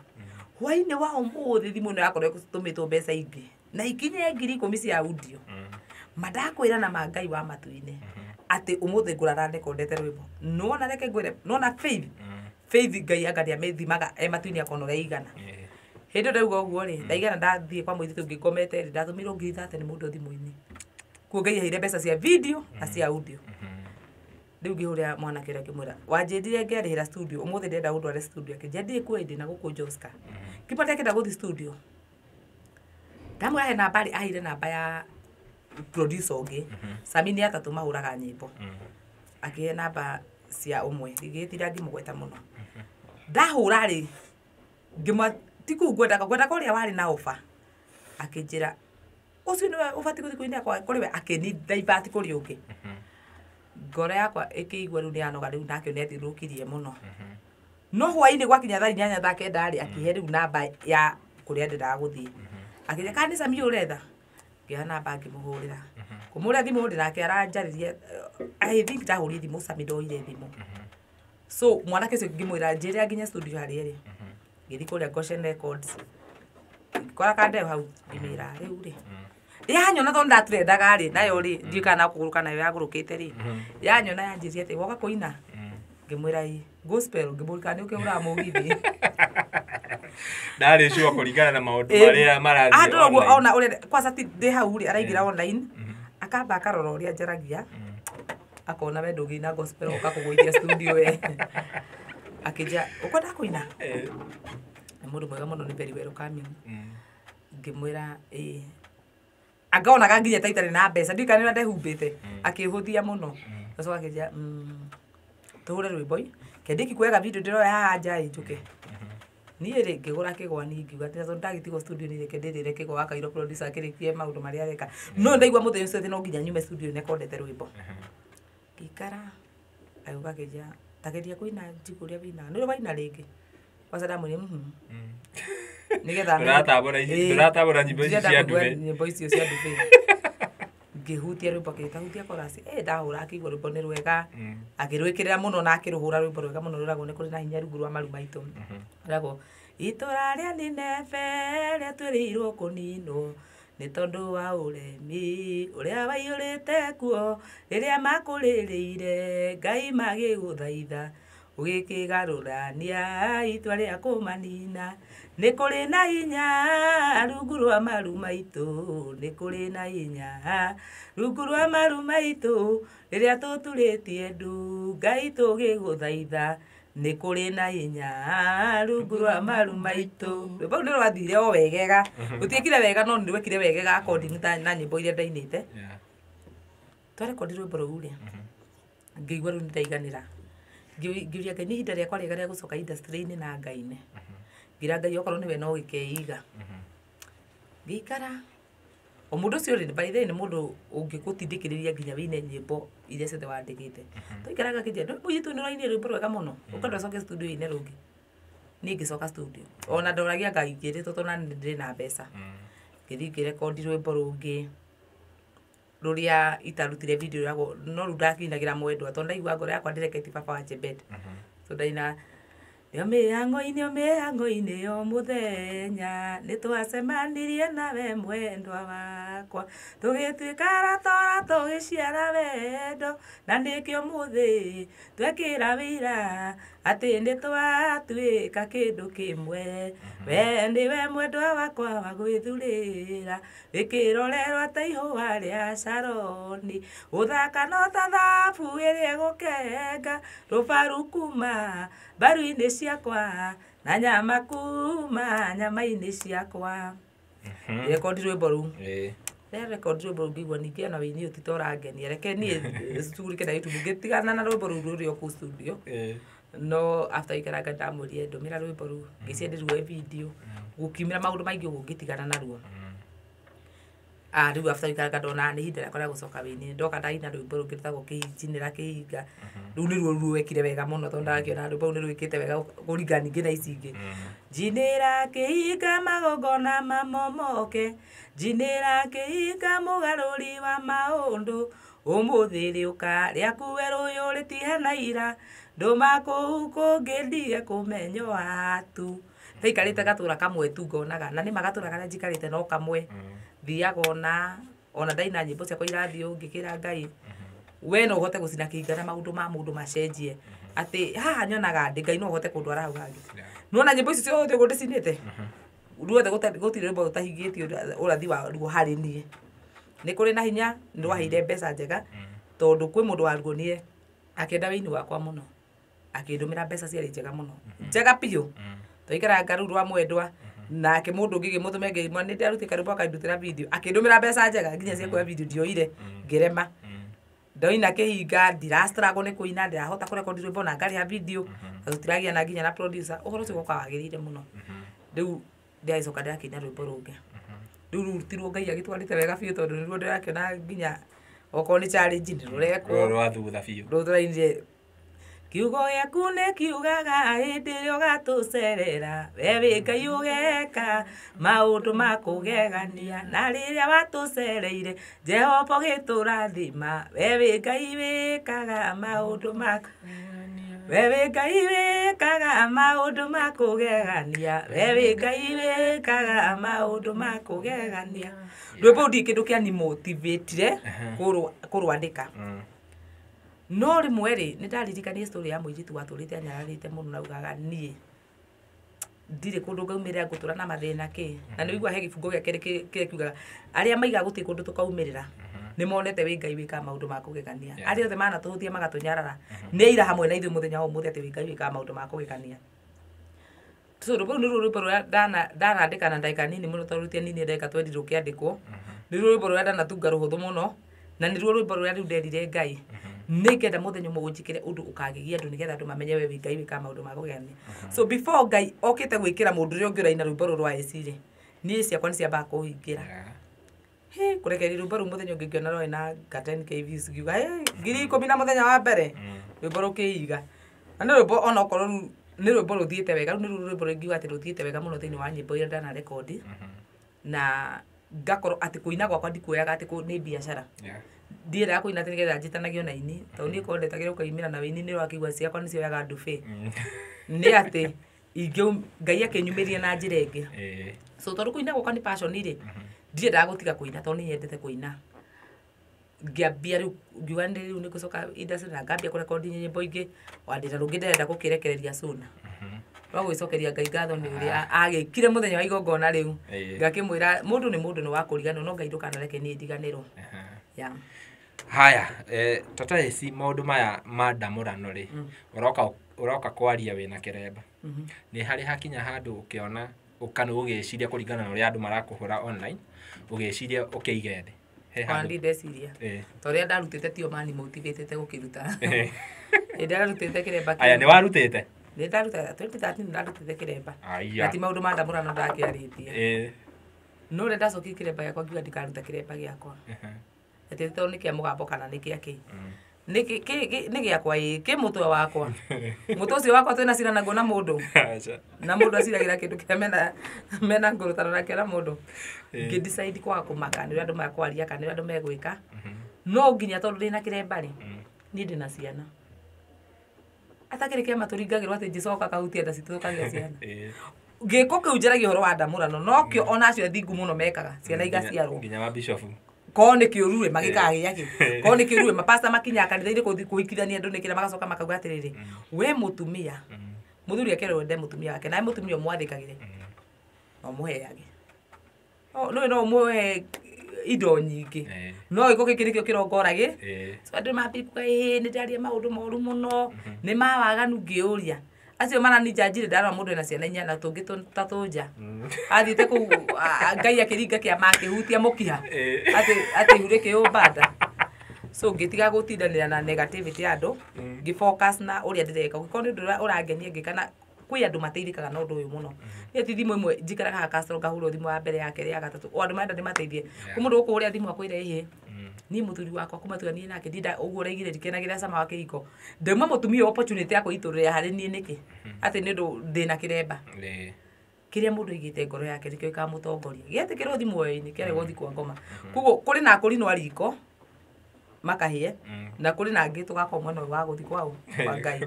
Hwainĩ wa ũmũthĩ thimũ ĩno yakorwo ĩtũmĩtwo mbeca ingĩ na ikinye 10,000 cia audio. Mandakwĩra na ma Ngai wa matu-inĩ atĩ ũmũthĩ ngũrara ndekondete rwĩmbo. Nĩwona reke ngwĩre, nĩwona faith. Faith Ngai anga nĩamĩthimaga e matu-inĩ akona ũrĩa ĩigana. Hĩndĩ ĩyo ndauga ũguo rĩ, ndaigana ndathiĩ kwa mũirĩtu ũngĩ ngomete rĩ, ndatũmĩirwo 30,000 nĩ mũndũ thimũ-inĩ. Kuo Ngai aheire mbeca cia video na cia audio. Rĩu ngĩhũrĩra mwanake ũrĩa ngĩmwĩra, wanjĩrire ngerĩhĩra studio, ũmũthĩ ndĩrenda ũndware studio. Akĩnjĩra ndirĩ kuo ĩndĩ na gũkũ Joska. Ngĩmwĩra ndĩrakĩenda gũthiĩ studio. Ndamwĩra he namba rĩ, aheire namba ya producer ũngĩ. Sami nĩ atatũ mahũraga nyĩmbo. Akĩhe namba cia ũmwe, ndingĩgĩtinda ngĩmũgweta mũno. Ndahũra rĩ, ngĩmwa ti kũu ngwendaga, ngwendaga ũrĩa warĩ na offer. Akĩnjĩra ũcio nĩwe ũbatiĩ gũthiĩ kũinĩra kũrĩ we, akĩni divert kũrĩ ũngĩ. Ngoro yakwa ĩkĩigua rĩu nĩyanoga rĩu nake nĩathiũrũrũkirie mũno. No hwainĩ gwakinya thaa 8 thaa 9 rĩ, akĩhe rĩu namba ya kũrĩa ndendaga gũthiĩ. Akĩnjĩra kana nĩ Sami ũretha? Ngĩoya namba ngĩmũhũrĩra. Kũmũhũrĩra thimũ rĩ, nake aranjarĩria, I think ndahũrire thimũ Sami ndoire thimũ. So mwanake ũcio ngĩmwĩra njĩrĩra nginya studio harĩa ĩrĩ. Ngĩthiĩ kũrĩa Goshen Records. Ngĩkora kandeo hau ngĩmĩra rĩu rĩ. Yanyona tondũ ndatrendaga rĩ, nayo rĩ, ndiũĩ kana kũgũrũka nayo yagũrũkĩte rĩ. Yanyona yanjĩrire atĩ woka kũina? Ngĩmwĩra ĩ. Gospel, ngĩmũria kana nĩ ũkĩhũraga mũgithi. Ndarĩ sure kũringana na maũndũ marĩa marathiĩ Andũ ũguo online. ona ũrĩa kwanza ti ndĩ hau rĩ, araingĩra online, akamba akarora ũrĩa njaragia, akona we ndũngĩina gospel ũka kũgũithia studio we. Akĩnjĩra ũkwenda kũina? Nĩ mũndũ mwega mũno, nĩ very welcoming. Ngĩmwĩra ĩ. Angonaga nginya ta itarĩ na mbeca, ndiũĩ kana nĩ ũrĩa ndehumbĩte, akĩhũthia mũno. Acoka akĩnjĩra, tũhũre rwĩmbo ĩ, kendiki kuoyaga video ndĩroya haha nja ĩ njũke. Niĩ rĩ ngĩgũra kĩgwa niĩ ngiuga atĩ tondũ ndagĩtigwo studio nĩ reke ndĩrĩre kĩgwa wa Kairũ producer akĩrĩkie maũndũ marĩa areka. No ndaigua mũthenya ũcio atĩ no nginya nyume studio nekondete rwĩmbo. Ngĩikara, agĩũka akĩnjĩra, ta geria kũina njigũ ũrĩa wĩinaga. Nĩ ũrĩ waina rĩngĩ? Kwanza ndamwĩrire Nĩgetha Ndũratambũra nyĩmbo icio cia ndũbe. ndube. Nyĩmbo icio cia ndube. Ngĩhutia rwĩmbo akĩnjĩta hutia chorus. Ndahũra akĩigua rwĩmbo nĩ rwega. Akĩrwĩkĩrĩra mũno na akĩrũhũra rwĩmbo rwega mũno rwĩragwo nĩ kũrĩ na hinya rungu rwa maru maitũ. Rwĩragwo itũra rĩa Nineve rĩatuĩrĩirwo kũninwo nĩ tondũ wa ũremi ũrĩa waiyũrĩte kuo rĩrĩa makũrĩrĩire Ngai magĩgũthaitha ũgĩkĩgarũrania itua rĩa kũmanina. Nĩ kũrĩ na hinya rungu rwa maru maitũ, nĩ kũrĩ na hinya rungu rwa maru maitũ rĩrĩa tũturĩtie ndu Ngai tũgĩgũthaitha nĩ kũrĩ na hinya rungu rwa maru maitũ. Rwĩmbo rũu nĩ rwathire o wegega. Rũtiekire wega no nĩ rwekire wegega according na nyĩmbo iria ndainĩte. Twarekondi rwĩmbo rũu rĩ, ngĩigua rĩu nĩndaiganĩra. Ngĩũria Ngai nĩ ihinda rĩakwa rĩega rĩa gũcoka industry-inĩ na Ngai-inĩ. Ngĩra Ngai okorwo nĩwe no gĩkeiga. Ngĩikara. O mũndũ ũcio rĩ, by the way nĩ mũndũ ũngĩgũtindĩkĩrĩria nginya wĩine nyĩmbo iria ciothe wandĩkĩte. Twaikaraga akĩnjĩra, ndũ mũirĩtu ũyũ nĩ ũrainire rwĩmbo rwega mũno, ũkwenda ũcoke studio ũine rũngĩ. Niĩ ngĩcoka studio. Ona ndoragia Ngai ngĩrĩtwo tondũ nani ndĩrĩ na mbeca. Ngĩthiĩ ngĩrekondi rwĩmbo rũngĩ rũrĩa itarutire video rwĩragwo no rĩu ndakinagĩra mwendwa tondũ ndaigua ngoro yakwa ndĩreketie baba wa Chebet. So ndaina nĩo mĩhang'o-inĩ mĩhang'o-inĩ o mũthenya nĩtwacemanirie nawe mwendwa wakwa tũgĩtuĩka arata tũgĩciara wendo na nĩkĩo mũthĩ twekĩra wĩira atĩ nĩtwatuĩka kĩndũ kĩmwe. We nĩwe mwendwa wakwa wa gwĩthurĩra wĩkĩrorerwa ta ihũa rĩa Sharoni ũthaka no ta thabu ĩrĩa ĩgũkenga rũbaru kuma mbaru-inĩ ciakwa na nyama kuma nyama-inĩ ciakwa. Rekondi rwĩmbo rũu. Rekondi rwĩmbo rũu ngĩigua ningĩ ona wĩini ũyũ ti ta ũrangenia reke niĩ cugurike na YouTube ngĩtigana na rwĩmbo rũu rũrĩ o kũu studio. No after ikaranga ndamwĩrire ndũmĩra rwĩmbo rũu ngĩciria ndĩruoe video gũkiumĩra maũndũ maingĩ ũguo ngĩtigana naruo. Rĩu after gũikaranga ndona nĩ ihinda rĩakwa rĩa gũcoka wĩini. Ndoka ndaina rwĩmbo rũngĩ rwĩtagwo Kĩhinjinĩra Kĩhinga. Rũu nĩruo rwekire wega mũno tondũ ndakĩona rwĩmbo rũu nĩ rwĩkĩte wega kũringana ningĩ na ici ingĩ. Njinĩra kĩhinga magongona mamomoke, njinĩra kĩhinga mũgarũri wa maũndũ, ũmũthĩ rĩũka rĩaku werũ ũyũ rĩtihana ira, ndũma kũu kũngĩ ndige kũmenywo atu. Ndaikarĩte gatũra kamwe tu ngonaga, na nĩma gatũra karĩa njikarĩte no kamwe. Thiaga ona ndaina nyĩmbo ciakwa irathiĩ ngĩkĩra Ngai, we no ũhote gũcina kĩhinga na maũndũ ma mũndũ macenjie. Atĩ haha nyonaga ndĩ Ngai no ũhote kũndwara hau hangĩ. Nĩwona nyĩmbo ici ciothe ũguo ndĩcinĩte? Ruothe gũtirĩ rwĩmbo rũtahingĩtio ũrathi wa ruo harĩ niĩ. Nĩ kũrĩ na hinya, nĩ rwaheire mbeca njega, tondũ kwĩ mũndũ waruonire akĩenda wĩini wakwa mũno. Akĩndũmĩra mbeca ciarĩ njega mũno. Njega biũ. Twaikaranga rũu rwa mwendwa, nake mũndũ ũngĩ ngĩmũtũmĩra ngĩmwĩra nĩ ndĩrarutire karwĩmbo akandutĩra video. Akĩndũmĩra mbeca njega nginya cia kuoya video ndioire, ngĩrema. Ndoina kĩhinga, ndira struggle nĩ kũina, ndĩrahota kũrekondi rwĩmbo na ngarĩha video, na tũtiragia na nginya na producer. Ũhoro ũcio ũgoka wagĩrĩire mũno. Rĩu ndĩragĩcoka ndĩrakĩina rwĩmbo rũngĩ. Rĩu rũu ti ruo Ngai agĩtwarĩte wega biũ tondũ nĩruo ndĩrakĩona nginya okorwo nĩ challenge nĩ rũrekwo. Rũrũ rwa thutha biũ. Rũu tũrainire kiugo gĩaku nĩ kiugaga hĩndĩ ĩrĩa ũgatũcerera, we wĩ Ngai ũgeka maũndũ ma kũgegania, na rĩrĩa watũcereire Jehova ũgĩtũrathima, we wĩ Ngai wĩkaga maũndũ ma we wĩ Ngai wĩkaga maũndũ ma kũgegania, we wĩ Ngai wĩkaga maũndũ ma kũgegania. Rwĩmbo rũu ndirĩ kĩndũ kĩanimotivatire kũrwandĩka. No rĩmwe rĩ, nĩ ndaririkania story ya mũirĩtu watũrĩte anyararĩte mũno na augaga niĩ ndirĩ kũndũ ngaumĩrĩra ngũtũra na mathĩna kĩ. Na nĩ ũigua he gĩbungo gĩa kerĩ kĩrĩa kiugaga arĩa maigaga gũtirĩ kũndũ tũkaumĩrĩra nĩ monete wĩ Ngai wĩkaga maũndũ ma kũgegania. Arĩa othe manatũhutia magatũnyarara nĩ aira hamwe na ithuĩ mũthenya wa ũmũthĩ atĩ wĩ Ngai wĩkaga maũndũ ma kũgegania. So rwĩmbo rũu nĩruo rwĩmbo rũrĩa ndanandĩka na ndagĩka nini mũno tondũ rutia nini ndagĩka twendi rũkĩandĩkwo. Nĩruo rwĩmbo rũrĩa ndanatunga rũhũthũ mũno, na nĩruo rwĩmbo rũrĩa rĩu nderire Ngai nĩngenda mũthenya ũmwe ũnjĩkĩre ũndũ ũkagegia andũ nĩgetha andũ mamenye we wĩ Ngai wĩkaga maũndũ ma kũgegania. So before Ngai okĩte gwĩkĩra mũndũ ũrĩa ũngĩ ũraina rwĩmbo rũrũ rwa AC rĩ, niĩ ciakwa nĩ ciambaga kũhingĩra. Kũrekereria rwĩmbo rũu mũthenya ũngĩ ngĩona rwarĩ na nga 10K views, ngiuga, 10,000 na mũthenya wa mbere, rwĩmbo rũkĩiga. Na nĩ rwĩmbo onokorwo rũu nĩ rwĩmbo rũthiĩte wega, rũu nĩ rwĩmbo rũngiuga atĩ rũthiĩte wega mũno thĩinĩ wa nyĩmbo iria ndanarekondi. Na ngakorwo atĩ kũina gwakwa ndikuoyaga atĩ nĩ biacara. Ndiendaga kũina atĩ nĩgetha njĩtanagio na aini, tondũ niĩ korwo ndetagĩrĩra ũkaimĩra na wĩini nĩ ũrakĩigua ciakwa nĩcioyaga ndubi. Nĩ atĩ Ngai akĩnyumĩria na njĩra ĩngĩ. So tondũ kũina gwakwa nĩ passion rĩ, ndiendaga gũtiga kũina tondũ nĩ nyendete kũina. Ngĩambia rĩu ngiuga nĩ rĩu nĩ ngũcoka industry na ngambia kũrekondi nyĩmbo ingĩ, wandĩra rũngĩ ndĩrenda gũkĩrekereria soon. No gwĩcokeria Ngai ngatho nĩ ũrĩa agĩkire mũthenya wa igongona rĩu. Ngakĩmwĩra mũndũ nĩ mũndũ nĩ wa kũriganĩrwo, no Ngai ndũkanareke niĩ ndiganĩrwo. Haya, tata ici maũndũ maya ma ndamũrano rĩ, ũroka kwaria wĩna kĩremba. Nĩ harĩ hakinya handũ ũkĩona kana ũgĩciria kũringana na ũrĩa andũ marakũhũra online, ũgĩciria ũkĩige thĩ. He Ona handũ. ndirĩ ndeciria. Ta ũrĩa ndarutĩte tio mani motivatĩte gũkĩruta. Hĩndĩ ĩrĩa ndarutĩte kĩremba Aya, kĩu. nĩ warutĩte? Nĩ ndaruta 2013 ndarutĩte kĩremba. Aya. Na ti maũndũ ma ndamũrano ndakĩarĩtie. No ũrĩa ndacokire kĩremba gĩakwa ngiuga ndikaruta kĩremba gĩakwa. Atĩ tondũ nĩ kĩa mũgambo kana nĩ kĩa kĩ. Nĩ nĩ gĩakwa ĩ, kĩ mũtwe wakwa. Mũtwe ũcio wakwa twĩna cira naguo na mũndũ. Na mũndũ aciragĩra kĩndũ kĩrĩa mena ngũrũtano nakĩo na mũndũ. Ngĩ decide kwaga kũmaka nĩ ũrĩa andũ makwaria kana nĩ ũrĩa andũ megwĩka. No nginya tondũ ndĩna kĩremba rĩ, niĩ ndĩna ciana. Atakĩrĩ kĩama tũringagĩrwo atĩ Jesũ oka akahutia nda citũ tũkagĩa ciana. Gĩko kĩu njaragia ũhoro wa ndamũrano, nokĩo ona acio athingu mũno mekaga, ciana igaciarwo. Nginya mabishofu. Korwo nĩ kĩũru rĩ, magĩkaga gĩa kĩ. Korwo nĩ kĩũru rĩ, mapasta makinyaga kanitha-inĩ kũthiĩ kũhikithania andũ nĩkĩra magacoka makauga atĩrĩrĩ, we mũtumia, mũthuri akerwo ende mũtumia wake, nawe mũtumia ũmwathĩkagĩre, na ũmũheage. No no ũmũhe indo nyingĩ. No gĩko gĩkĩ nĩkĩo kĩrongoragĩ. So andũ mambia kuga, nĩ ndaria maũndũ moru mũno, nĩ ma waganu ngĩũria. Acio maraninjanjire ndarora mũndũ ena ciana inya na tũngĩ ta tũnja. Athiĩte kũu, Ngai akĩringa kĩama akĩhutia mũkiha. Atĩ ihu rĩkĩũmba nda. So ngĩtiga gũtindanĩra na negativity ya andũ, ngĩ focus na ũrĩa ndĩreka. Ũngĩkorwo nĩ ũndũ ũrĩa ũrangenia ngĩka na Kwĩ andũ mateithĩkaga na ũndũ ũyũ mũno. Niĩ ti thimũ ĩmwe njikaraga haha Castro ngahũrwo thimũ ya mbere ya kerĩ ya gatatũ, o andũ marenda ndĩmateithie. Kwĩ mũndũ ũkũhũrĩra thimũ akwĩre ĩhĩ, niĩ mũthuri wakwa kuma tuanie nake ndinda ũguo ũraigire ndikenagĩra cama wa kĩhiko, ndauma mũtumia opportunity ya kwĩitũrũrĩra harĩ niĩ nĩkĩ atĩ nĩ ũndũ ndĩna kĩremba. Kĩrĩa mũndũ aigĩte ngoro yake nĩkĩo gĩkamũtongoria. Gĩetĩkĩrwo thimũ oyo-inĩ kĩarĩ gũthiĩ kwa ngoma. Koguo kũrĩ na akũrinwo a riko makahĩe, na kũrĩ na angĩ tũgakorwo mwena ũyũ wa gũthiĩ kwao kwa Ngai.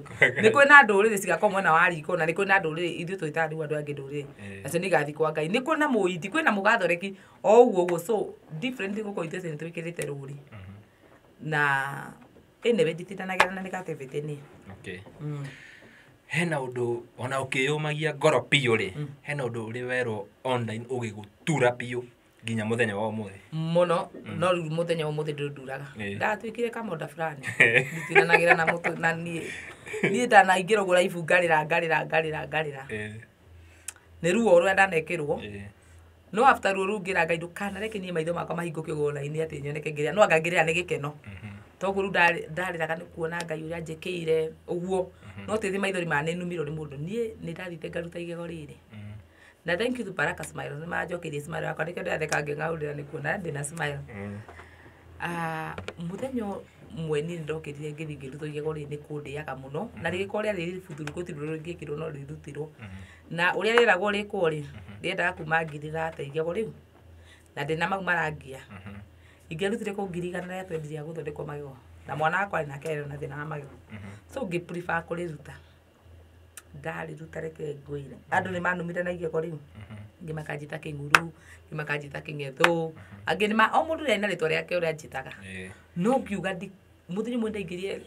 Nĩ kwĩ na ndũrĩrĩ cigakorwo mwena wa riko, na nĩ kwĩ na ndũrĩrĩ ithuĩ twĩtaga rĩu andũ angĩ ndũrĩrĩ, nacio nĩ igathiĩ kwa Ngai. Nĩ kwĩ na mũindi, kwĩ na mũgathoreki, o ũguo ũguo. So different gũkũ ithuĩ nĩ twĩkĩrĩte rũri na anyway nditindanagĩra na negativity niĩ. Okay. Hena ũndũ ona ũkĩyũmagia ngoro biũ rĩ, hena ũndũ ũrĩ werwo online ũgĩgũtura biũ nginya mũthenya wa ũmũthĩ? Mũno, no rĩu mũthenya wa ũmũthĩ ndũnduraga. Ndatuĩkire kamonda fulani, nditindanagĩra na mũtũ na niĩ niĩ ndanaingĩra ũguo raibu ngarĩra ngarĩra ngarĩra ngarĩra. Nĩ ruo rũrĩa ndanekĩrwo. No after ruo rũu ngĩra Ngai ndũkanareke niĩ maitho makwa mahingũke ũguo online atĩ nyoneke ngĩrĩra, no anga ngĩrĩra nĩ gĩkeno. Toguo rĩu ndarĩraga nĩ kuona Ngai ũrĩa anjĩkĩire ũguo, no ti maithori ma nĩ numirwo nĩ mũndũ. Niĩ nĩ ndathiĩte ngaruta igego rĩrĩ, na thank you to Baraka Smile, nĩ maranjokeirie smile yakwa, nĩkĩo ndĩratheka ngĩng'aũrĩra nĩ kuona ndĩna smile. Mũthenya ũmwe niĩ nĩndokĩrire ngĩthiĩ ngĩrutwo igego rĩrĩ, nĩ kũndĩaga mũno, na rĩgĩkorwo rĩarĩ rĩbuthuru, gũtirĩ ũndũ rĩngĩkĩrwo no rĩrutirwo. Na ũrĩa rĩeragwo rĩkwo rĩ, rĩendaga kuma 30,000 igego rĩu, na ndĩna mau marangia ingĩarutire kũ 120,000 rĩa gũthondekwo magego, na mwana wakwa arĩ nake arĩ na thĩna wa magego, so ngĩ prefer kũrĩruta. Ndarĩruta, reke ngwĩre, andũ nĩ manumire na igego rĩu, angĩ makanjĩta kĩng'uru, angĩ makanjĩta kĩng'ethũ, angĩ nĩ o mũndũ rĩarĩ na rĩtwa rĩake ũrĩa anjĩtaga. No ngiuga ndi mũthenya ũmwe ndaingĩrire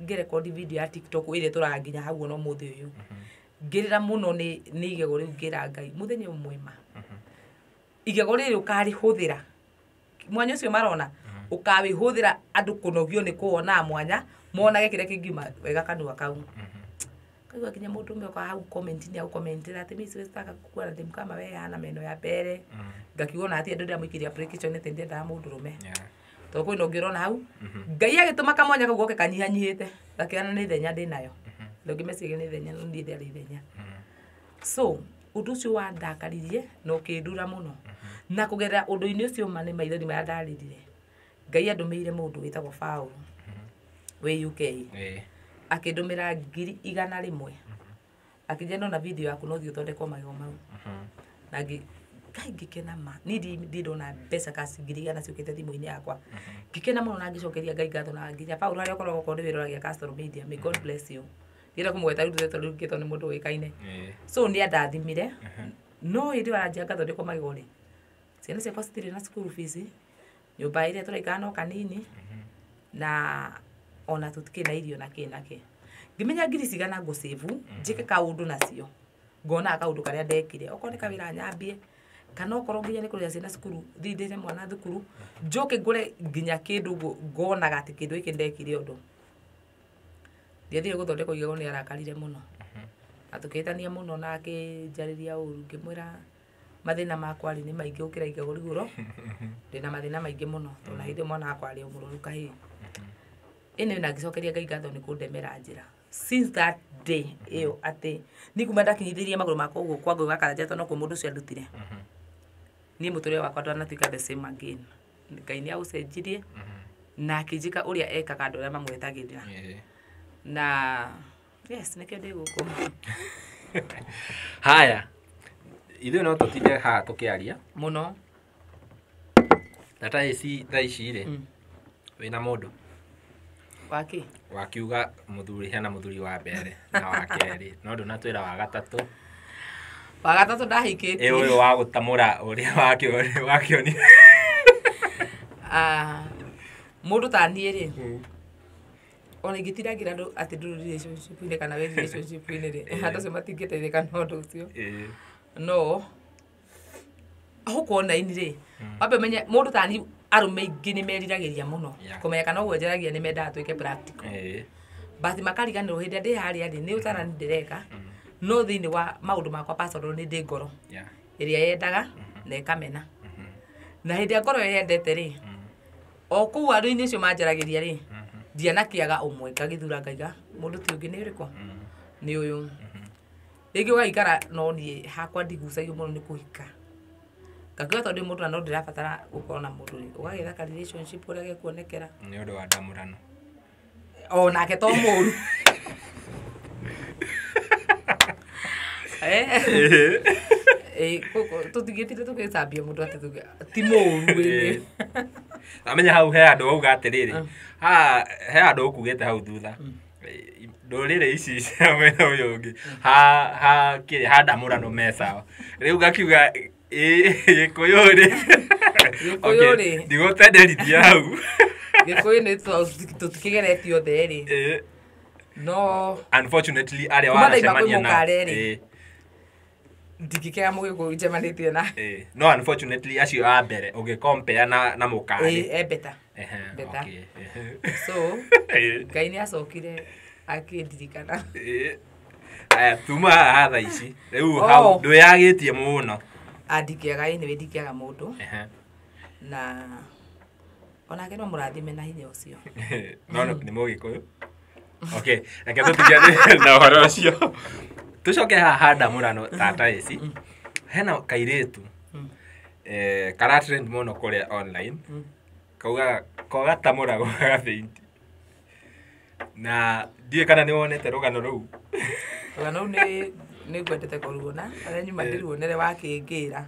ngĩrekondi video ya TikTok ĩrĩa ĩtũraga nginya hau ona ũmũthĩ ũyũ, ngĩrĩra mũno nĩ igego rĩu, ngĩra Ngai mũthenya ũmwe ma igego rĩrĩ ũkarĩhũthĩra mwanya ũcio marona ũkawĩhũthĩra andũ kũnogio nĩ kũwonaga mwanya monage kĩrĩa kĩngiuma wega kanua kau. Kaigua nginya mũndũ ũmwe oka hau comment-inĩ agũkomentera atĩ mimi siwezi taka kuwa na demu kama wewe, hana meno ya mbere. Ngakiuga ona hatirĩ andũ ndĩramũikĩria application atĩ ndĩendaga mũndũrũme, tondũ kwĩna ũngĩ ũrona hau. Ngai agĩtũma kamwanya kau goke kanyihanyihĩte, gakĩona nĩ ithenya ndĩnayo. Andũ angĩ meciragia nĩ ithenya, no niĩ ndĩarĩ ithenya. So ũndũ ũcio wandakaririe na ũkĩndura mũno, na kũgerera ũndũ-inĩ ũcio ma nĩ maithori marĩa ndarĩrire, Ngai andũmĩire mũndũ wĩtagwo Paul wĩ UK, akĩndũmĩra 100,000, akĩnjĩra ndona video yaku no thiĩ ũthondekwo magego mau. Na Ngai ngĩkena ma niĩ ndirĩ ndona mbeca cash 100,000 ciũkĩte thimũ-inĩ yakwa. Ngĩkena mũno na ngĩcokeria Ngai ngatho, na nginya Paul harĩa ũkoragwo okorwo nĩ wĩroragia Castle Media, may God bless you. Ngĩenda kũmũgweta rĩu tondũ rĩu ngĩtwo nĩ mũndũ ũĩkaine. So nĩ andathimire, no hĩndĩ ĩyo aranjia ngathondekwo magego rĩ, ciana ciakwa citirĩ na school fees, nyũmba ĩrĩa tũraikara no kanini, na ona tũtikĩrĩ na irio na kĩ na kĩ. Ngĩmenya ngiri cigana ngũsave njĩke kaũndũ nacio, ngonaga kaũndũ karĩa ndekire, okorwo nĩ kawĩra nyambie, kana okorwo nginya nĩ kũrĩha ciana cukuru, thiĩ ndĩhe mwana thukuru, njoke ngũre nginya kĩndũ ũguo ngonaga atĩ kĩndũ gĩkĩ ndekire ũndũ. Ndiathire gũthondekwo igego, nĩ arakarire mũno na tũkĩhĩtania mũno na akĩnjarĩria ũru. Ngĩmwĩra mathĩna makwa rĩ nĩ maingĩ gũkĩra igego rĩu, ndĩna mathĩna maingĩ mũno, tondũ na hĩndĩ ĩyo mwana wakwa arĩ o mũrwaru kahĩĩ. Anyway, na ngĩcokeria Ngai ngatho nĩ kũndemera njĩra since that day ĩyo, atĩ niĩ kuma ndakinyithĩirie magũrũ makwa ũguo kwa Ngũgĩ wa Karanja, tondũ nokuo mũndũ ũcio andutire, niĩ mũtũrĩre wakwa ndwanatuĩka the same again. Ngai nĩ aũcenjirie na akĩnjĩka ũrĩa ekaga andũ arĩa mamwetagĩrĩra. Na yes, nĩkĩo ndĩ gũkũ. Haya, ithuĩ no tũtinde haha tũkĩaria mũno. Na ta ici thaa ici rĩ, wĩna mũndũ? Waki? Wakiuga mũthuri, hena mũthuri wa mbere na wa kerĩ, no ndũnatwĩra wa gatatũ. Wa gatatũ ndahikĩtie. Ĩ, ũyũ wa gũtamũra ũrĩa wakĩonire. Ah, mũndũ ta niĩ rĩ, ona ingĩtinda andũ atĩ ndũrĩ relationship-inĩ kana wĩ relationship-inĩ rĩ, andũ acio matingĩteithĩka na ũndũ ũcio. No gũkũ online rĩ, wambe ũmenye mũndũ ta niĩ, arũme aingĩ nĩ meriragĩria mũno kũmenya kana ũguo njaragia, nĩ mendaga twĩke practical, but makariganĩrwo hĩndĩ ĩrĩa ndĩ harĩa rĩ, nĩ ũtarani ndĩreka, no thĩinĩ wa maũndũ makwa personal nĩ ndĩ ngoro ĩrĩa yendaga na ĩkamena. Na hĩndĩ ĩrĩa ngoro ĩyo yendete rĩ, o kũu andũ-inĩ acio manjaragĩria rĩ, ndianakĩaga ũmwe ngagĩthura ngaiga mũndũ ti ũngĩ nĩ ũrĩkũ, nĩ ũyũ. Rĩngĩ ũgaikara no niĩ hakwa ndigucagio mũno nĩ kũhika. Ngakiuga tondũ ndĩ mũndũ na no ndĩrabatara gũkorwo na mũndũ rĩ, ũgagĩetha ka relationship ũrĩa gekuonekera. Nĩ ũndũ wa ndamũrano. O nake to mũru. Tũtingĩtinda tũgĩcambia mũndũ atĩ ti mũru ĩnĩ. Amenya hau he andũ auga atĩrĩrĩ, haha he andũ ũkugĩte hau thutha. Ndũrĩrĩ ici cia mwena ũyũ ũngĩ ha kĩrĩa ha ndamũrano me sawa. Rĩu ngakiuga Gĩkũyũ rĩ. Gĩkũyũ rĩ. Ndigũtenderithia hau. Gĩkũyũ nĩ tũtikĩgeretie othe rĩ. No unfortunately arĩa Kuma ndaima kwĩ waracemania nao. mũkare rĩ. Ndingĩkĩaga mũgĩkũyũ njemanĩtie na. No unfortunately acio a mbere ũgĩcompare na mũkarĩ. E better. Better. Okay. So Ngai nĩ acokire akĩndirikana. Aya tuma haha thaa ici. Rĩu hau ndwĩyagĩtie mũno. Ndingĩaga anyway, ndingĩaga mũndũ. Na onake no mũrathime na hinya ũcio. No nĩ mũgĩkũyũ. Okay, reke tũtigane na ũhoro ũcio. Tũcoke haha ha ndamũrano tata ici. Hena kairĩtu kara trend mũno kũrĩa online. Kauga ko gatamũragwo gagathĩinti. Na ndiũĩ kana nĩ wonete rũgano rũu. Rũgano rũu nĩ ngwendete kũruona, harĩa nyuma ndĩruonere wakĩngĩra.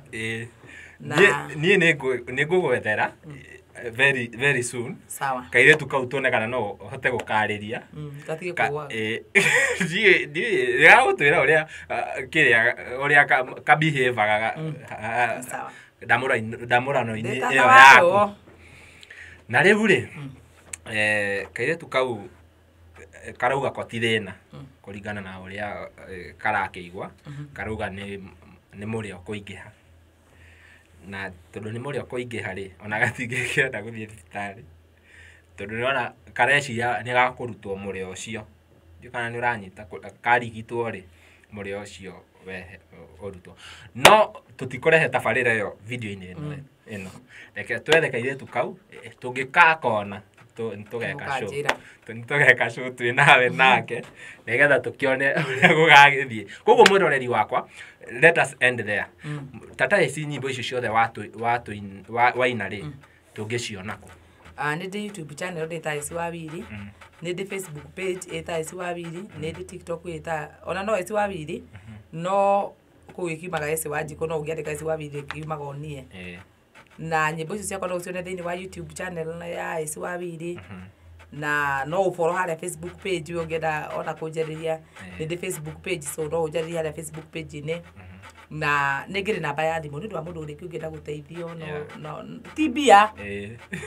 Niĩ nĩ ngũgwethera very very soon. Sawa. Kairĩtu kau tuone kana no ũhote gũkarĩria. Gatige kũgwa. Ndiũĩ nĩgagũtwĩra ũrĩa kĩrĩa ũrĩa kabehaveaga Sawa. ndamũrano-inĩ ĩyo yaku. Na rĩu rĩ, kairĩtu kau karauga ko ti thĩna kũringana na ũrĩa karakĩigua, karauga nĩ mũrĩo kũingĩha. Na tondũ nĩ mũrĩo kũingĩha rĩ, ona gatingĩkĩenda gũthiĩ thibitarĩ. Tondũ nĩwona kareciria nĩ gakũrutwo mũrĩo ũcio. Ndiũĩ kana nĩ ũranyita, karigitwo rĩ, mũrĩo ũcio ũrutwo. No tũtikũrehe tabarĩra ĩyo video-inĩ ĩno. Reke twethe kairĩtu kau, tũngĩgakona tũgeka show. Tũgeka show twĩ nawe nake, nĩgetha tũkĩone ũrĩa gũgagĩthiĩ. Koguo mwĩroreri wakwa, let us end there. Tata ici nyĩmbo icio ciothe waina rĩ, tũngĩciona kũ? Nĩ ndĩ YouTube channel ndĩ Esi Wawiri, nĩ ndĩ Facebook page ĩta Esi Wawiri, nĩ ndĩ TikTok ĩta ona no Esi Wawiri, no kũu ĩkiumaga Esi Wanjikũ, no ũngĩandĩka Esi Wawiri ĩkiumaga o niĩ. Na nyĩmbo icio ciakwa no ũcione thĩinĩ wa YouTube channel ya Esi Wawiri, na no ũfollow harĩa Facebook page ũngĩenda ona kũnjarĩria. Nĩ ndĩ Facebook page, so no ũnjarĩrie harĩa Facebook page-inĩ. Na nĩ ngĩrĩ namba ya thimũ nĩ ũndũ wa mũndũ ũrĩkĩ ũngĩenda gũteithio, no ti mbia,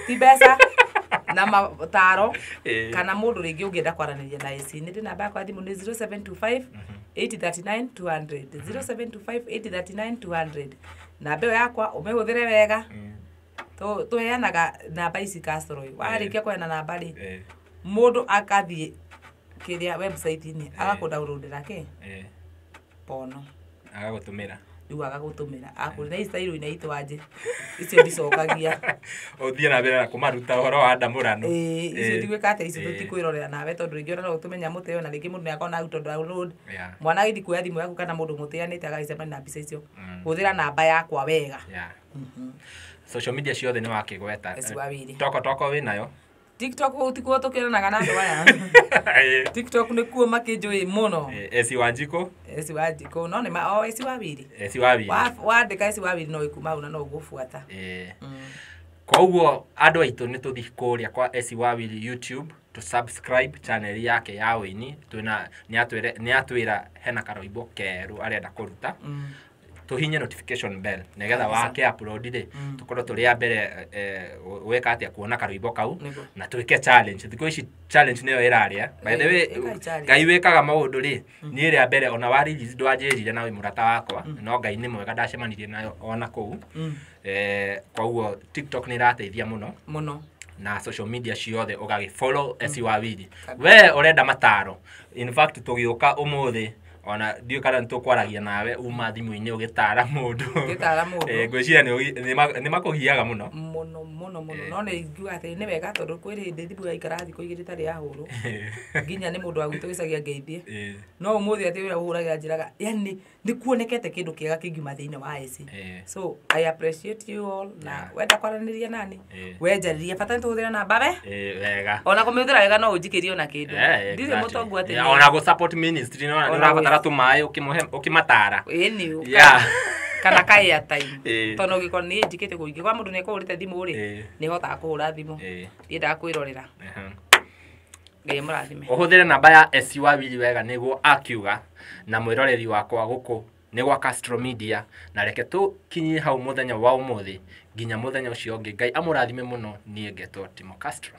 ti mbeca na mataro, kana mũndũ rĩngĩ ũngĩenda kwaranĩria na Esi. Nĩ ndĩ namba yakwa ya thimũ nĩ 0725 839 200, 0725 839 200. Namba ĩyo yakwa ũmĩhũthĩre wega. Tũheanaga namba ici Castro. Warĩkia kũheana namba rĩ, mũndũ akathiĩ kĩrĩa website-inĩ agakũ-downloadĩra kĩ pono agagũtũmĩra. Rĩu agagũtũmĩra. Akũrĩ na style ina itwanje. Icio ndicokagia. Ũthiĩ na mbere na kũmaruta ũhoro wa ndamũrano. Icio ndigwĩka atĩa, icio tũtikwĩrorera nawe tondũ rĩngĩ ona no ũtũme nyamũ ta ĩyo na rĩngĩ mũndũ nĩakona auto download. Mwana agĩthiĩ kuoya thimũ yaku kana mũndũ mũteanĩte agagĩcemania na mbica icio. Hũthĩra namba yakwa wega. Social media ciothe nĩ wakĩgweta. Esi Wawiri. Toko toko wĩ nayo. TikTok gũtikuo tũkĩonanaga na andũ aya. TikTok nĩkuo makĩnjũĩ mũno. Esi Wanjikũ. Esi Wanjikũ, no nĩ o Esi Wawiri. Esi Wawiri. Wandĩka Esi Wawiri no ĩkuma hau na no ũgũbuata. Koguo andũ aitũ nĩ tũthiĩ kũrĩa kwa Esi Wawiri YouTube to subscribe channel yake ya ũini. Twĩna nĩ atwĩra hena karũimbo kerũ arenda kũruta. Tũhinye notification bell nĩgetha wake upload rĩ tũkorwo tũrĩ a mbere gwĩka atĩa kuona karũimbo kau na twĩke challenge. Thikũ ici challenge nĩyo ĩrarĩa. By the way, Ngai wĩkaga maũndũ rĩ, niĩ rĩa mbere ona wa release ndwanjĩrire na wĩ mũrata wakwa, no Ngai nĩ mwega ndacemanirie nayo ona kũu. Koguo TikTok nĩ ĩrateithia mũno mũno na social media ciothe ũgagĩ follow Esi Wawiri. We ũrenda mataro, in fact tũgĩũka ũmũthĩ Ona ndiũĩ kana nĩtũkwaragia nawe uma thimũ-inĩ ũgĩtara mũndũ. Ngĩtara mũndũ. Ngwĩciria nĩ makũgiaga mũno. Mũno mũno mũno, no nĩ ingiuga atĩ nĩ wega tondũ kwĩ hĩndĩ thimũ yaikara thikũ 2 ĩtarĩ yahũrwo, nginya nĩ mũndũ wa gwitũ gĩcagi angeithie. No ũmũthĩ atĩ ũrĩa ũhũragĩra njĩraga, yani nĩ kuonekete kĩndũ kĩega kĩngiuma thĩinĩ wa eci. So I appreciate you all, na wenda kwaranĩria nani, wenjarĩria, bata nĩ tũhũthĩre namba we. Wega. Ona kũmĩhũthĩra wega no ũnjikĩrie ona kĩndũ. Ndirĩ mũtongu atĩ Ona gũ support ministry no Ona ũrabatara tũmaĩ ũkĩmũhe ũkĩmatara. Ĩni kana ka airtime, tondũ ũngĩkorwo niĩ njikĩte kũ ingĩkorwo mũndũ nĩ ekũhũrĩte thimũ rĩ, nĩ hotaga kũhũra thimũ. Ndiendaga kwĩrorera. Ngai amũrathime. Ũhũthĩre namba ya SC wa Wili wega nĩguo akiuga, na mwĩroreri wakwa gũkũ nĩ gwa Castro Media, na reke tũkinyie hau mũthenya wa ũmũthĩ nginya mũthenya ũcio ũngĩ. Ngai amũrathime mũno. Niĩ ngetwo Timo Castro.